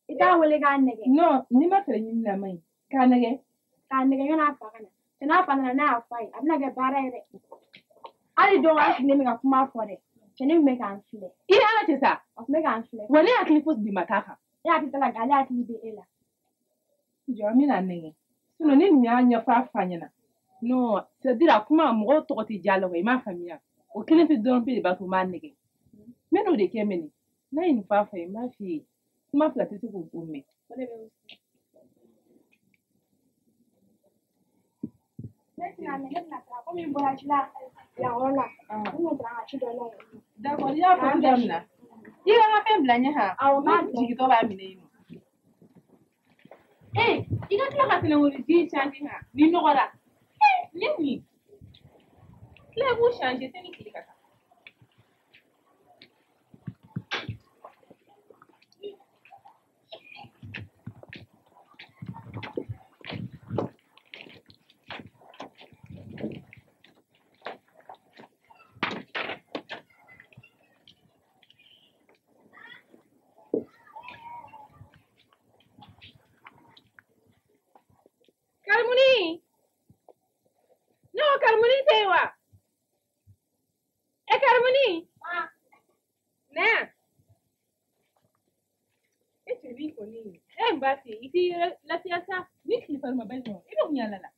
I t'a wele k'a nɛgɛ. Non, n'i ma fɛɛrɛ ɲini na man ɲi. K'a nɛgɛ. K'a nɛgɛ yan'a fa ka na. Cɛ n'a fa nana n'a y'a f'a ye, a bɛna kɛ baara ye dɛ. Hali don an sigilen bɛ ka kuma fɔ dɛ. Cɛnin min bɛ k'an filɛ. I ni Ala cɛ sa. A tun bɛ k'an filɛ. Wa ne hakili fosi de ma k'a kan. E hakili t'a la nka ale hakili bɛ e la. Jɔ an bɛna nɛgɛ. Sinon ne nin y'a ɲɛfɔ a fa ɲɛna. Non, c'est à dire a kuma mɔgɔw tɔgɔ tɛ diya la wa i m'a faamuya. O kelen pe dɔrɔn pe de b'a to n b'a nɛgɛ. N bɛ n'o de kɛ mɛnɛ. N'a ye nin fɔ a fa ye, n b'a f'i ye. Kuma fila tɛ se k'o mɛn. O de bɛ wusu. Ne tɛna mɛn, ne bɛna taa komi n bɔra ci la yan yɔrɔ la. N kun taara n ka ci dɔ la yen. D'accord, i y'a fɔ cogoya min na. I ka n ka fɛn bila ɲɛ han. Awɔ, n b'a bila. Jigitɔ b'a minɛ yen nɔ. Ee, i ka tila ka sɛnɛkɔli ji changer han. Ni nɔgɔra. Ee, nin ye mun ye? Tila i b'u changer sani tile ka taa. Karimuni! Ne ko Karimuni tɛ yen wa? E Karimuni! Na yan. E cɛnin kɔni, e n b'a f'i ye, i t'i lafiya sa. Ni tile fari ma bali sɔrɔ, i bɛ mun yaala la?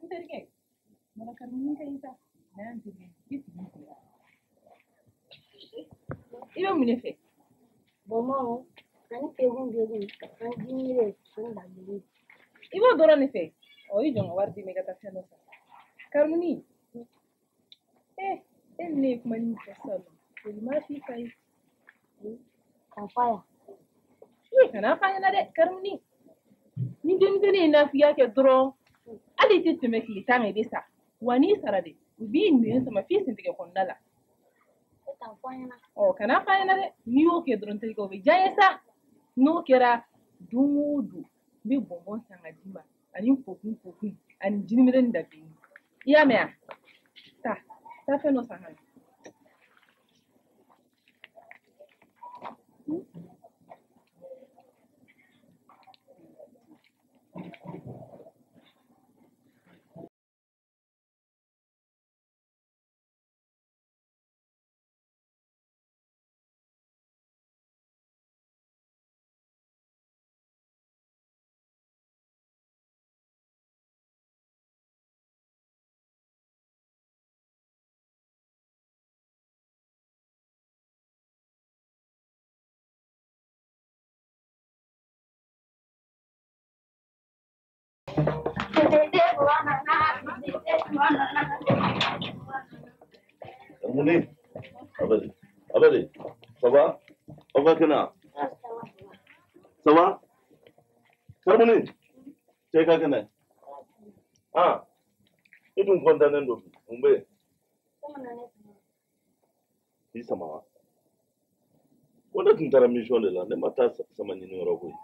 N terikɛ, mara Karimuni ka ɲi sa. Na yan terikɛ, i sigi n kunna. I bɛ mun de fɛ? Bɔnbɔn ani kekun kekun ani jinjere ani dabilenni. I b'o dɔrɔn de fɛ. Ɔ i jɔ n ka wari d'i ma i ka taa fɛn dɔ san. Karimuni, e ni ne ye kuma min fɔ sisan nɔ, olu ma f'i fa ye. K'a f'a ye. Ee, kana f'a ɲɛna dɛ, Karimuni. Ni denmisɛnnin ye nafigiya kɛ dɔrɔn, hali i tɛ tɛmɛ tile 10 kan i bɛ sa. Wa n'i sara de, u b'i nɛn sama f'i sentigɛ kɔnɔna la. E t'a fɔ a ɲɛna. Ɔ kana f'a ɲɛna dɛ, n'i y'o kɛ dɔrɔn terikɛ o bɛ diya n ye sa. N'o kɛra don o don, n bɛ bɔnbɔn san ka d'i ma ani kokun kokun ani jinimere ni dabilenni. I y'a mɛn wa? Taa, taa fɛn dɔ san ka na. Karimuni, abadi, abadi, ça va? Aw ka kɛnɛ wa? Ça va? Karimuni, cɛ ka kɛnɛ? Ah, i dun kɔntannen don bi, mun bɛ yen? K'i sama wa? Ko ne tun taara mission de la, ne ma taa sama ɲini yɔrɔ koyi.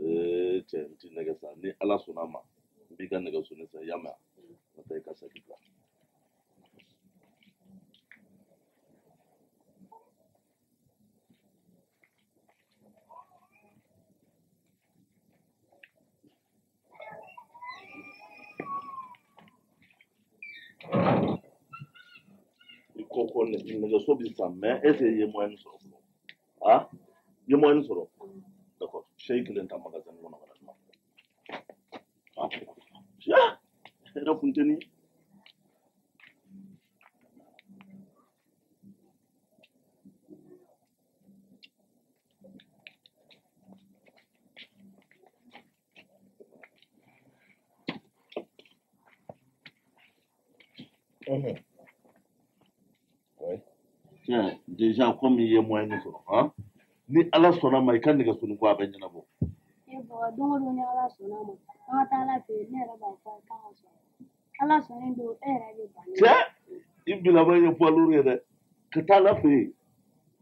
Ee cɛ, n ti nɛgɛ san, ni Ala sɔnna a ma, n b'i ka nɛgɛso ne san, i y'a mɛn wa? Ka taa i ka saki bila. I ko ko nɛgɛso bi san, mais est ce que i ye moyen sɔrɔ fɔlɔ? Ah, i ye moyen sɔrɔ? D'accord, sɛ kelen ta magasin kɔnɔ ka na di ma. Ah, hɛrɛ funteni. Ouais. Tiens, déjà comme i ye moyen sɔrɔ, hein? Ni Ala sɔnna ma, i ka nɛgɛso ko a bɛ ɲɛnabɔ. E baba, don o don ni Ala sɔnna a ma, an ka taa Ala fɛ yen, ne yɛrɛ b'a fɔ a ye k'a ka sɔrɔ. Ala sɔnnen don, e yɛrɛ bɛ ban ne Cɛ, i bilama ye poids lourd ye dɛ. Ka taa Ala fɛ yen,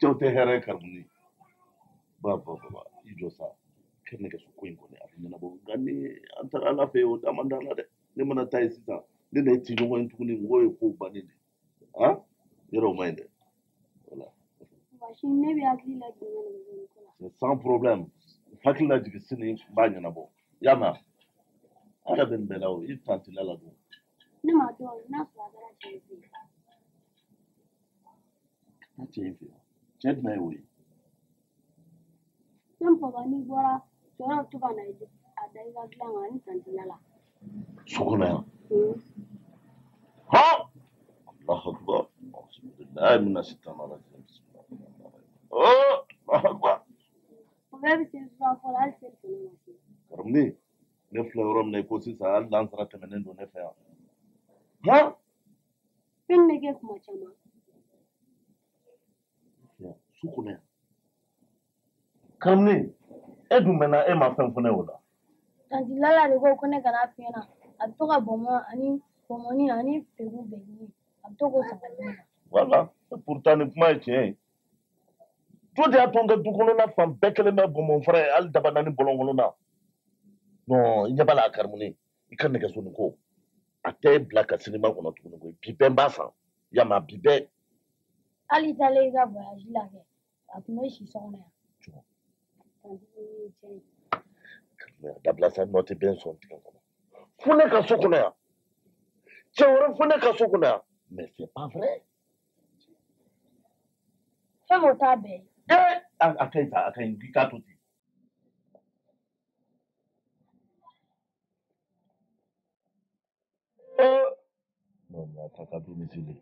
cɛw tɛ hɛrɛ ye Karimuni. Ba ba ba ba, i jɔ sa. Kɛ nɛgɛso ko in kɔni a bɛ ɲɛnabɔ. Nka ni an taara Ala fɛ yen, o da man d'an na dɛ. Ne mana taa yen sisan, ne na e ti ɲɔgɔn ye tuguni, mɔgɔw ye kow bannen de. Han? Yɔrɔ o man ɲi dɛ. Voilà. Baba, sini ne bɛ hakili lajigin n ka nɛgɛso ko la. C'est sans problème. Hakili lajigin sini n b'a ɲɛnabɔ. I y'a mɛn wa? An yɛrɛ bɛ nin bɛɛ la o, i tantila la dun. Ne m'a dɔn n'a sɔrɔ a taara cɛ in fɛ yen. Ka taa cɛ in fɛ yen. Cɛ jumɛn ye o ye? Ne papa, n'i bɔra, cɛ dɔ bɛ to ka na a da i ka dilan kan ani tantila la. So kɔnɔ yan. Ha! Allahu akbar. Auzubillahi minash shaitani rajim. Oh, Allahu akbar. O bɛɛ bɛ seli sura fɔlɔ, hali seli fana ma se. Karimuni, ne filɛ yɔrɔ min na i ko sisan, hali lansara tɛmɛnen don ne fɛ yan. Han? Fɛn bɛ kɛ kuma caman. Su kɔnɔ yan. Karimuni, e dun mɛnna, e ma fɛn fɔ ne o la. Tanti Lala de ko ko ne kana f'i ɲɛna. A bɛ to ka bɔnbɔn ani bɔnbɔnni ani pegu bɛnni a bɛ to k'o san ka di ne ma. Voilà, pourtant nin kuma ye tiɲɛ ye. Jo de y'a to n ka du kɔnɔna fan bɛɛ kɛlen bɛ bɔnbɔn fara ye, hali daba naani bɔlɔn kɔnɔna. Non, i ɲɛ b'a la a karimuni, i ka nɛgɛso nin ko a tɛ bila ka sinima kɔnɔ tuguni koyi. Bi bɛɛ n b'a san, i y'a mɛn, bi bɛɛ. Hali i taalen i ka voyage la kɛ, a tun bɛ si so kɔnɔ yan. A dabila sa, nɔ tɛ bɛn sɔn tigɛ kɔnɔ. Fo ne ka so kɔnɔ yan, cɛ wɛrɛ fo ne ka so kɔnɔ yan, mais c'est pas vrai. Fɛn m'o t'a bɛɛ ye. Ee, a ka ɲi sa, a ka ɲi, k'i k'a to ten. Non, mais a ka domicile.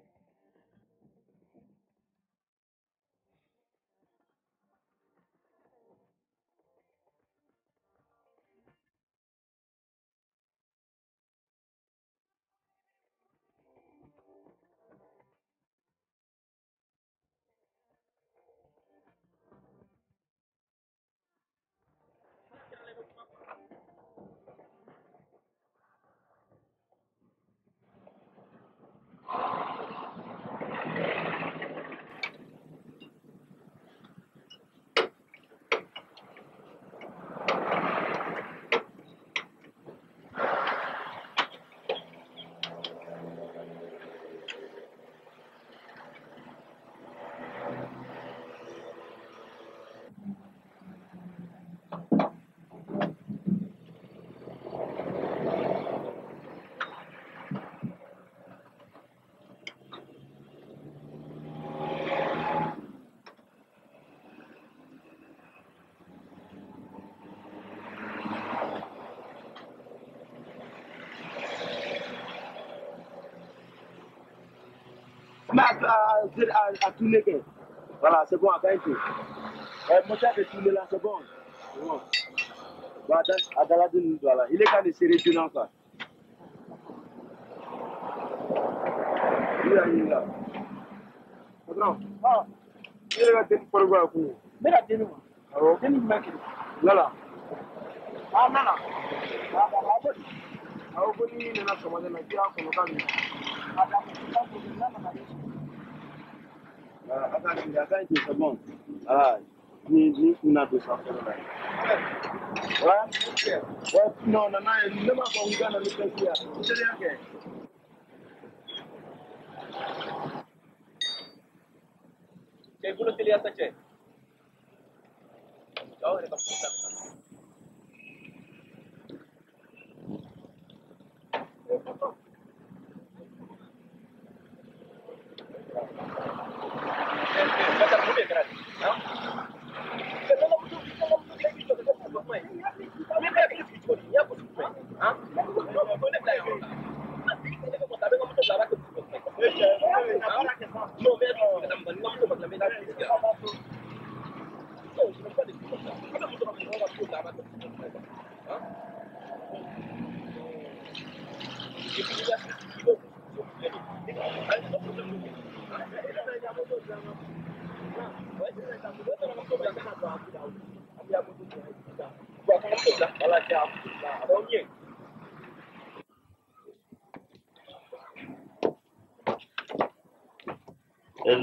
Mais à tourner. Voilà, c'est bon, à quand même. Mon chef est tourné là, c'est bon. C'est bon. Bon, à Daladine, voilà. Il est quand même serré dedans, quoi. Il est là. Patron, ah, il est là, pour le coup. Mais la dénouement. Alors, là, là. Ah, non, non. Ah, ah, ah, ah, attends, c'est bon. Ah, ni on a 200 là. Ouais, ouais, non, non, non, ne m'a pas ouvert le plaisir. C'est rien. Cɛ bolo teliya sa cɛ. Aw yɛrɛ ka furu ta.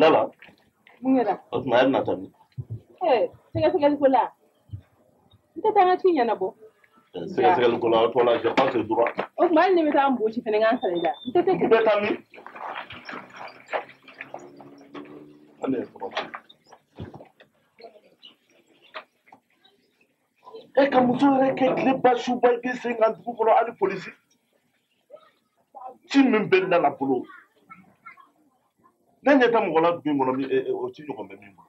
Lala. Mun kɛra? O tuma e bɛna taa min? Sɛgɛsɛgɛli ko la. N tɛ taa n ka ci ɲɛnabɔ. Sɛgɛsɛgɛli ko la, o tɔ la, je pense droit. O tuma hali ne bɛ taa n bosi fɛnɛ k'an sara i la. N tɛ se. I bɛ taa min? Ale ye kɔrɔ. E ka muso yɛrɛ kɛ tile ba su ba i b'i sen kan dugu kɔnɔ hali polisi. Ci min bɛ Lala bolo. Ne ɲɛ tɛ mɔgɔ la dugu in kɔnɔ min o ci ɲɔgɔn bɛ min bolo.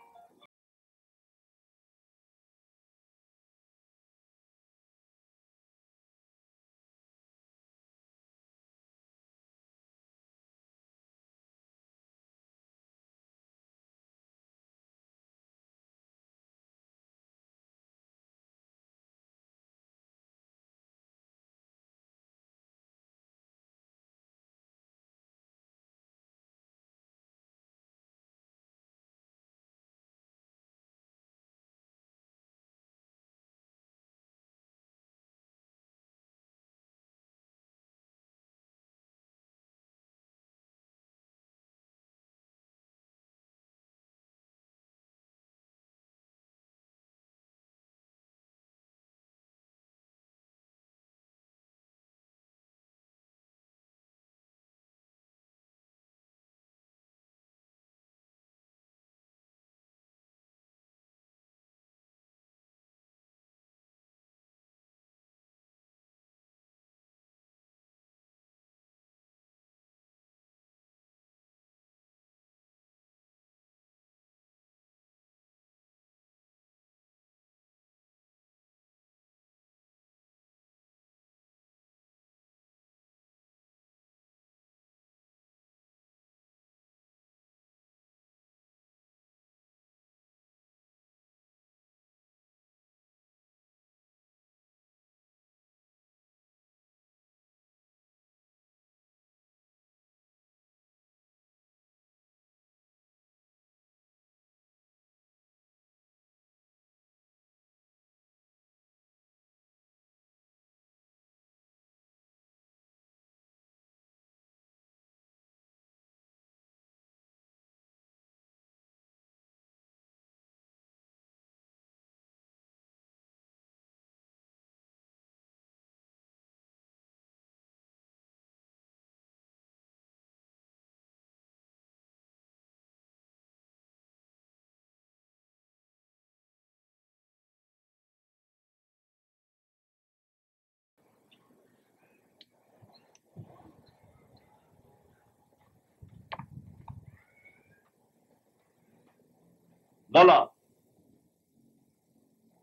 Lala.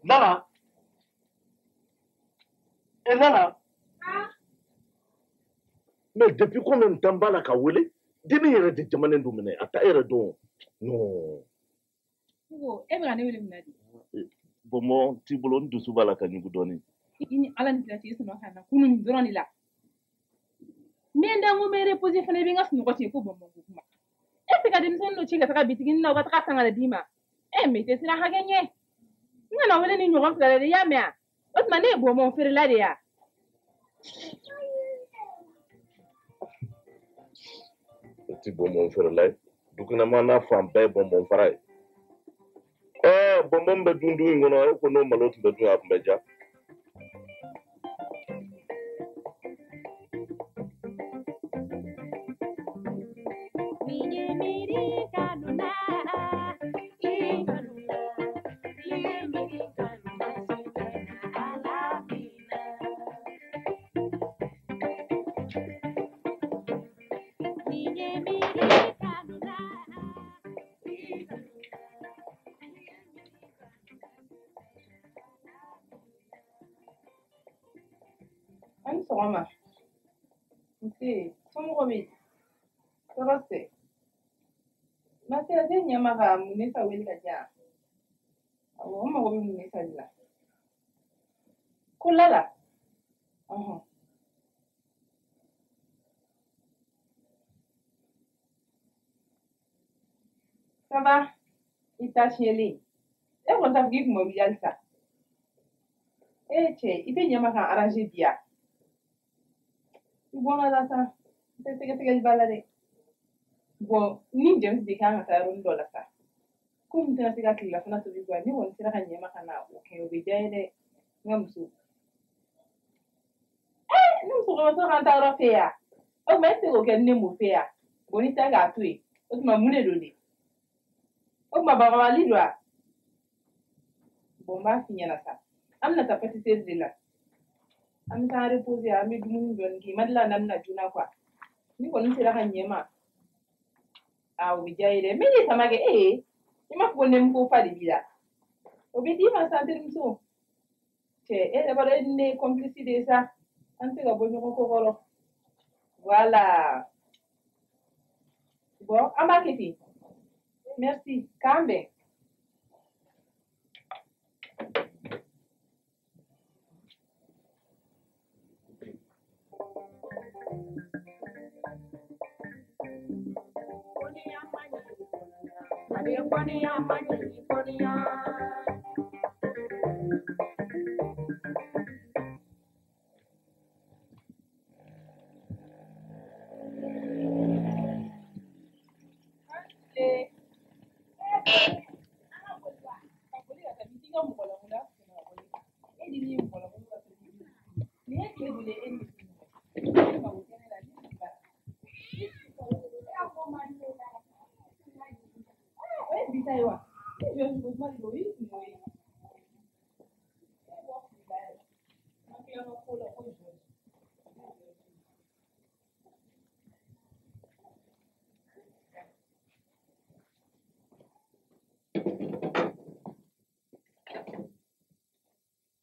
Lala. Et Lala. Mais depuis combien de temps b'a la ka wele? Denni yɛrɛ de jamanen don minɛ, a t'a yɛrɛ dɔn. Non. Ko e bɛ ka ne wele mun na de? Bonbon t'i bolo, n dusu b'a la ka ɲugu dɔɔni. I ni Ala ni kira cɛ, i sɔnna ka na kunun nin dɔrɔn de la. N bɛ n da n ko n bɛ reposer fana, i bɛ n ka sunɔgɔ tiɲɛ ko bonbon ko kuma. E tɛ ka denmisɛnnin dɔ ci ka taga bitiginin na, u ka taga san ka na d'i ma. E mais i tɛ siran hakɛ ɲɛ. N kana wele ni ɲɔgɔn fila la dɛ, i y'a mɛn wa? O tuma ne ye bonbon feerela de ye wa? O tɛ bonbon feerela ye. Dukɛnɛma n'a fan bɛɛ ye bonbon fara ye. Ɛɛ bonbon bɛ dun du in kɔnɔ, e ko n'o malo tun bɛ dun a tun bɛ diya. A ni sɔgɔma. Nse, somɔgɔw bɛ di? Tɔɔrɔ tɛ. Matiya tɛ ɲɛ ma ka Munisa wele ka di yan? Awɔ, n mago bɛ Munisa de la. Ko Lala? Ɔhɔn. Ça va? I ta tiɲɛlen. E kɔni t'a fɔ k'i kun ma wuli halisa. E cɛ, i tɛ ɲɛ ma ka arranger bi ya? I bɔra la sa, n tɛ sɛgɛsɛgɛli ba la dɛ. Bon, ni James de kan ka taa yɔrɔnin dɔ la sa. Komi n tɛna se ka tilelafana tobi kuwa, ne kɔni sera ka ɲɛ ma ka na o kɛ, o bɛ diya n ye dɛ, n ka muso. Ee, ne musokɔrɔba ka n taa yɔrɔ fɛ yan. O tuma e tɛ se k'o kɛ ni ne m'o fɛ yan. Bon, n'i tɛ k'a to yen, o tuma mun de don de? O tuma bagabali don wa? Bon, n b'a f'i ɲɛna sa. An bɛna taa pâtisserie de la. An bɛ taa reposer, an bɛ dumuni dɔɔni kɛ. I ma deli la na bɛna joona kuwa. Ni kɔni sera ka ɲɛ ma, a o bɛ diya n ye dɛ. N bɛ ne sama kɛ e ye. I m'a fɔ ko nɛmuko fa de b'i la. O bɛ d'i ma sa, n terimuso. Cɛ, e yɛrɛ b'a dɔn e ni ne ye complice de ye sa. An tɛ se ka bɔ ɲɔgɔn kɔ kɔrɔ. Voilà. Bon, an b'a kɛ ten. Merci. K'an bɛn.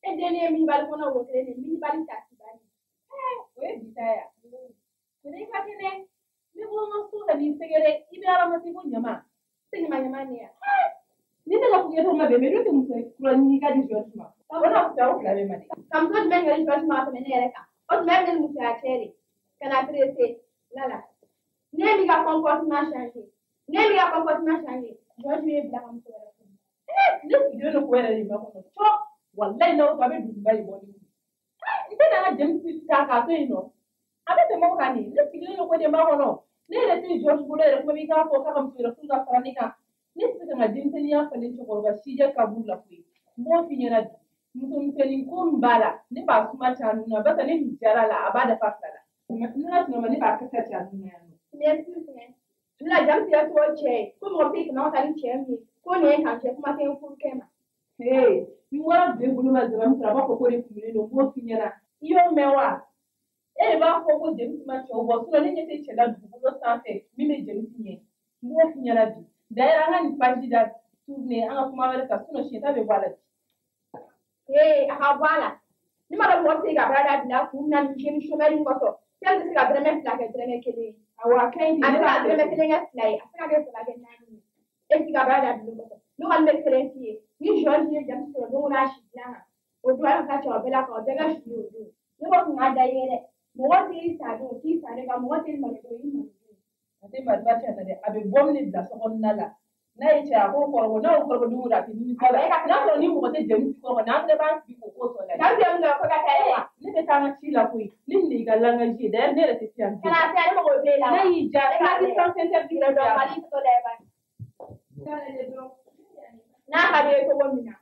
E den ye minibali kɔnɔ wo kelen de minibali ta tibali. O ye bi ta ye wa? I ka kɛnɛ. Ne ko n ka so ka n'i sɛgɛrɛ, i bɛ aramasi ko ɲama. Se ɲama ɲama ne ya. Ni ne ka fukɛ ma bɛn, mɛ n'o tɛ muso kura ɲini ka di George ma. O n'a fisaya o fila bɛɛ ma dɛ. Ka muso jumɛn kɛ George ma ka tɛmɛ ne yɛrɛ kan? O tuma e bɛ ne musoya cɛ de. Ka na pressé. Lala. Ne m'i ka comportement changer. Ne m'i ka comportement changer. George bɛ bila ka muso wɛrɛ furu. Ne sigilen don ko yɛrɛ de ba kɔnɔ. Cɔ, walayi n'aw a bɛ duguba de bɔ ne kun. N tɛ na n ka James ta k'a to yen nɔ. A bɛ tɛmɛ o kan de. Ne sigilen don ko de ba kɔnɔ. Ne yɛrɛ tɛ George bolo yɛrɛ kuma b'i k'a fɔ k'a ka muso wɛrɛ furu ka fara ne kan. Ne tɛ se ka n ka denmisɛnninya falen cɛkɔrɔba sijɛ kaburu la koyi. N b'o f'i ɲɛna bi. Musomisɛnnin ko min b'a la, ne b'a suma ca nun na, barisa ne nin diyara la, a b'a dafa fila la. N'ala sɔnna ma, ne b'a kasa ca nun na yan nɔ. Merci fɛnɛ. Lala James yɛrɛ tɔgɔ cɛ ye. Ko mɔgɔ bɛ se k'i kama ka ni cɛ min ye. Ko nin ye kan cɛ kuma tɛ n furukɛ ma. Ee, ni wara bilen bolo ma zaba min sɔrɔ, a b'a fɔ ko de kumunen don, n b'o f'i ɲɛna. I y'o mɛn wa? E de b'a fɔ ko James ma cɛw bɔ, sinon ne ɲɛ tɛ cɛ la dugukolo sanfɛ min bɛ James ɲɛ. N b'o f'i ɲɛna bi. D'ailleurs, an ka nin page da Tourner an ka kuma wɛrɛ ta sinon siɲɛ ta bɛ bɔ a la bi. Ee, a ka bɔ a la. Ne ma dɔn mɔgɔ bɛ se ka baara dabila kun min na nin jeune chômeur in kɔsɔn. Cɛ bɛ se ka dɔrɔmɛ 2 kɛ dɔrɔmɛ 1 ye. Awɔ, a ka ɲi ten. A bɛ se ka dɔrɔmɛ 1 kɛ 2 ye, a bɛ se ka kɛ 3 kɛ 4 ye. E t'i ka baara dabila o kɔsɔn. Ne kɔni bɛ kelen f'i ye. Ni George ye jamu sɔrɔ don o don a si dilan kan, o don a bɛ taa cɛkɔrɔba la k'aw bɛɛ ka si o don. Ne ko kun ka da i ye dɛ. Mɔgɔ t'i sa don, t'i sa de kan, mɔgɔ t'i malo don, i malo don. A tɛ marifa cɛ dɛ, a bɛ bɔ min de bila sokɔnɔna la. N'a ye cɛ a k'o kɔrɔbɔ, n'a y'o kɔrɔbɔ don o don a tɛ nimisa la. N'a sɔrɔ ni mɔgɔ tɛ jamu ci kɔrɔ, n'an fɛnɛ b'an sigi k'o ko tɔ lajɛ. Jamu tɛ mun kɛ fo ka taa e wa. Ne bɛ taa n ka ci la koyi. Ne nin de y'i ka langage ye. D'ailleurs ne yɛrɛ tɛ se yan bilen. Kana se yan, ne mago b'e la. N'a y'i diya, E ka place sans interdit yɛrɛ dɔn, Mali tɔgɔ la ye bani. N'a ka di ye cogo min na.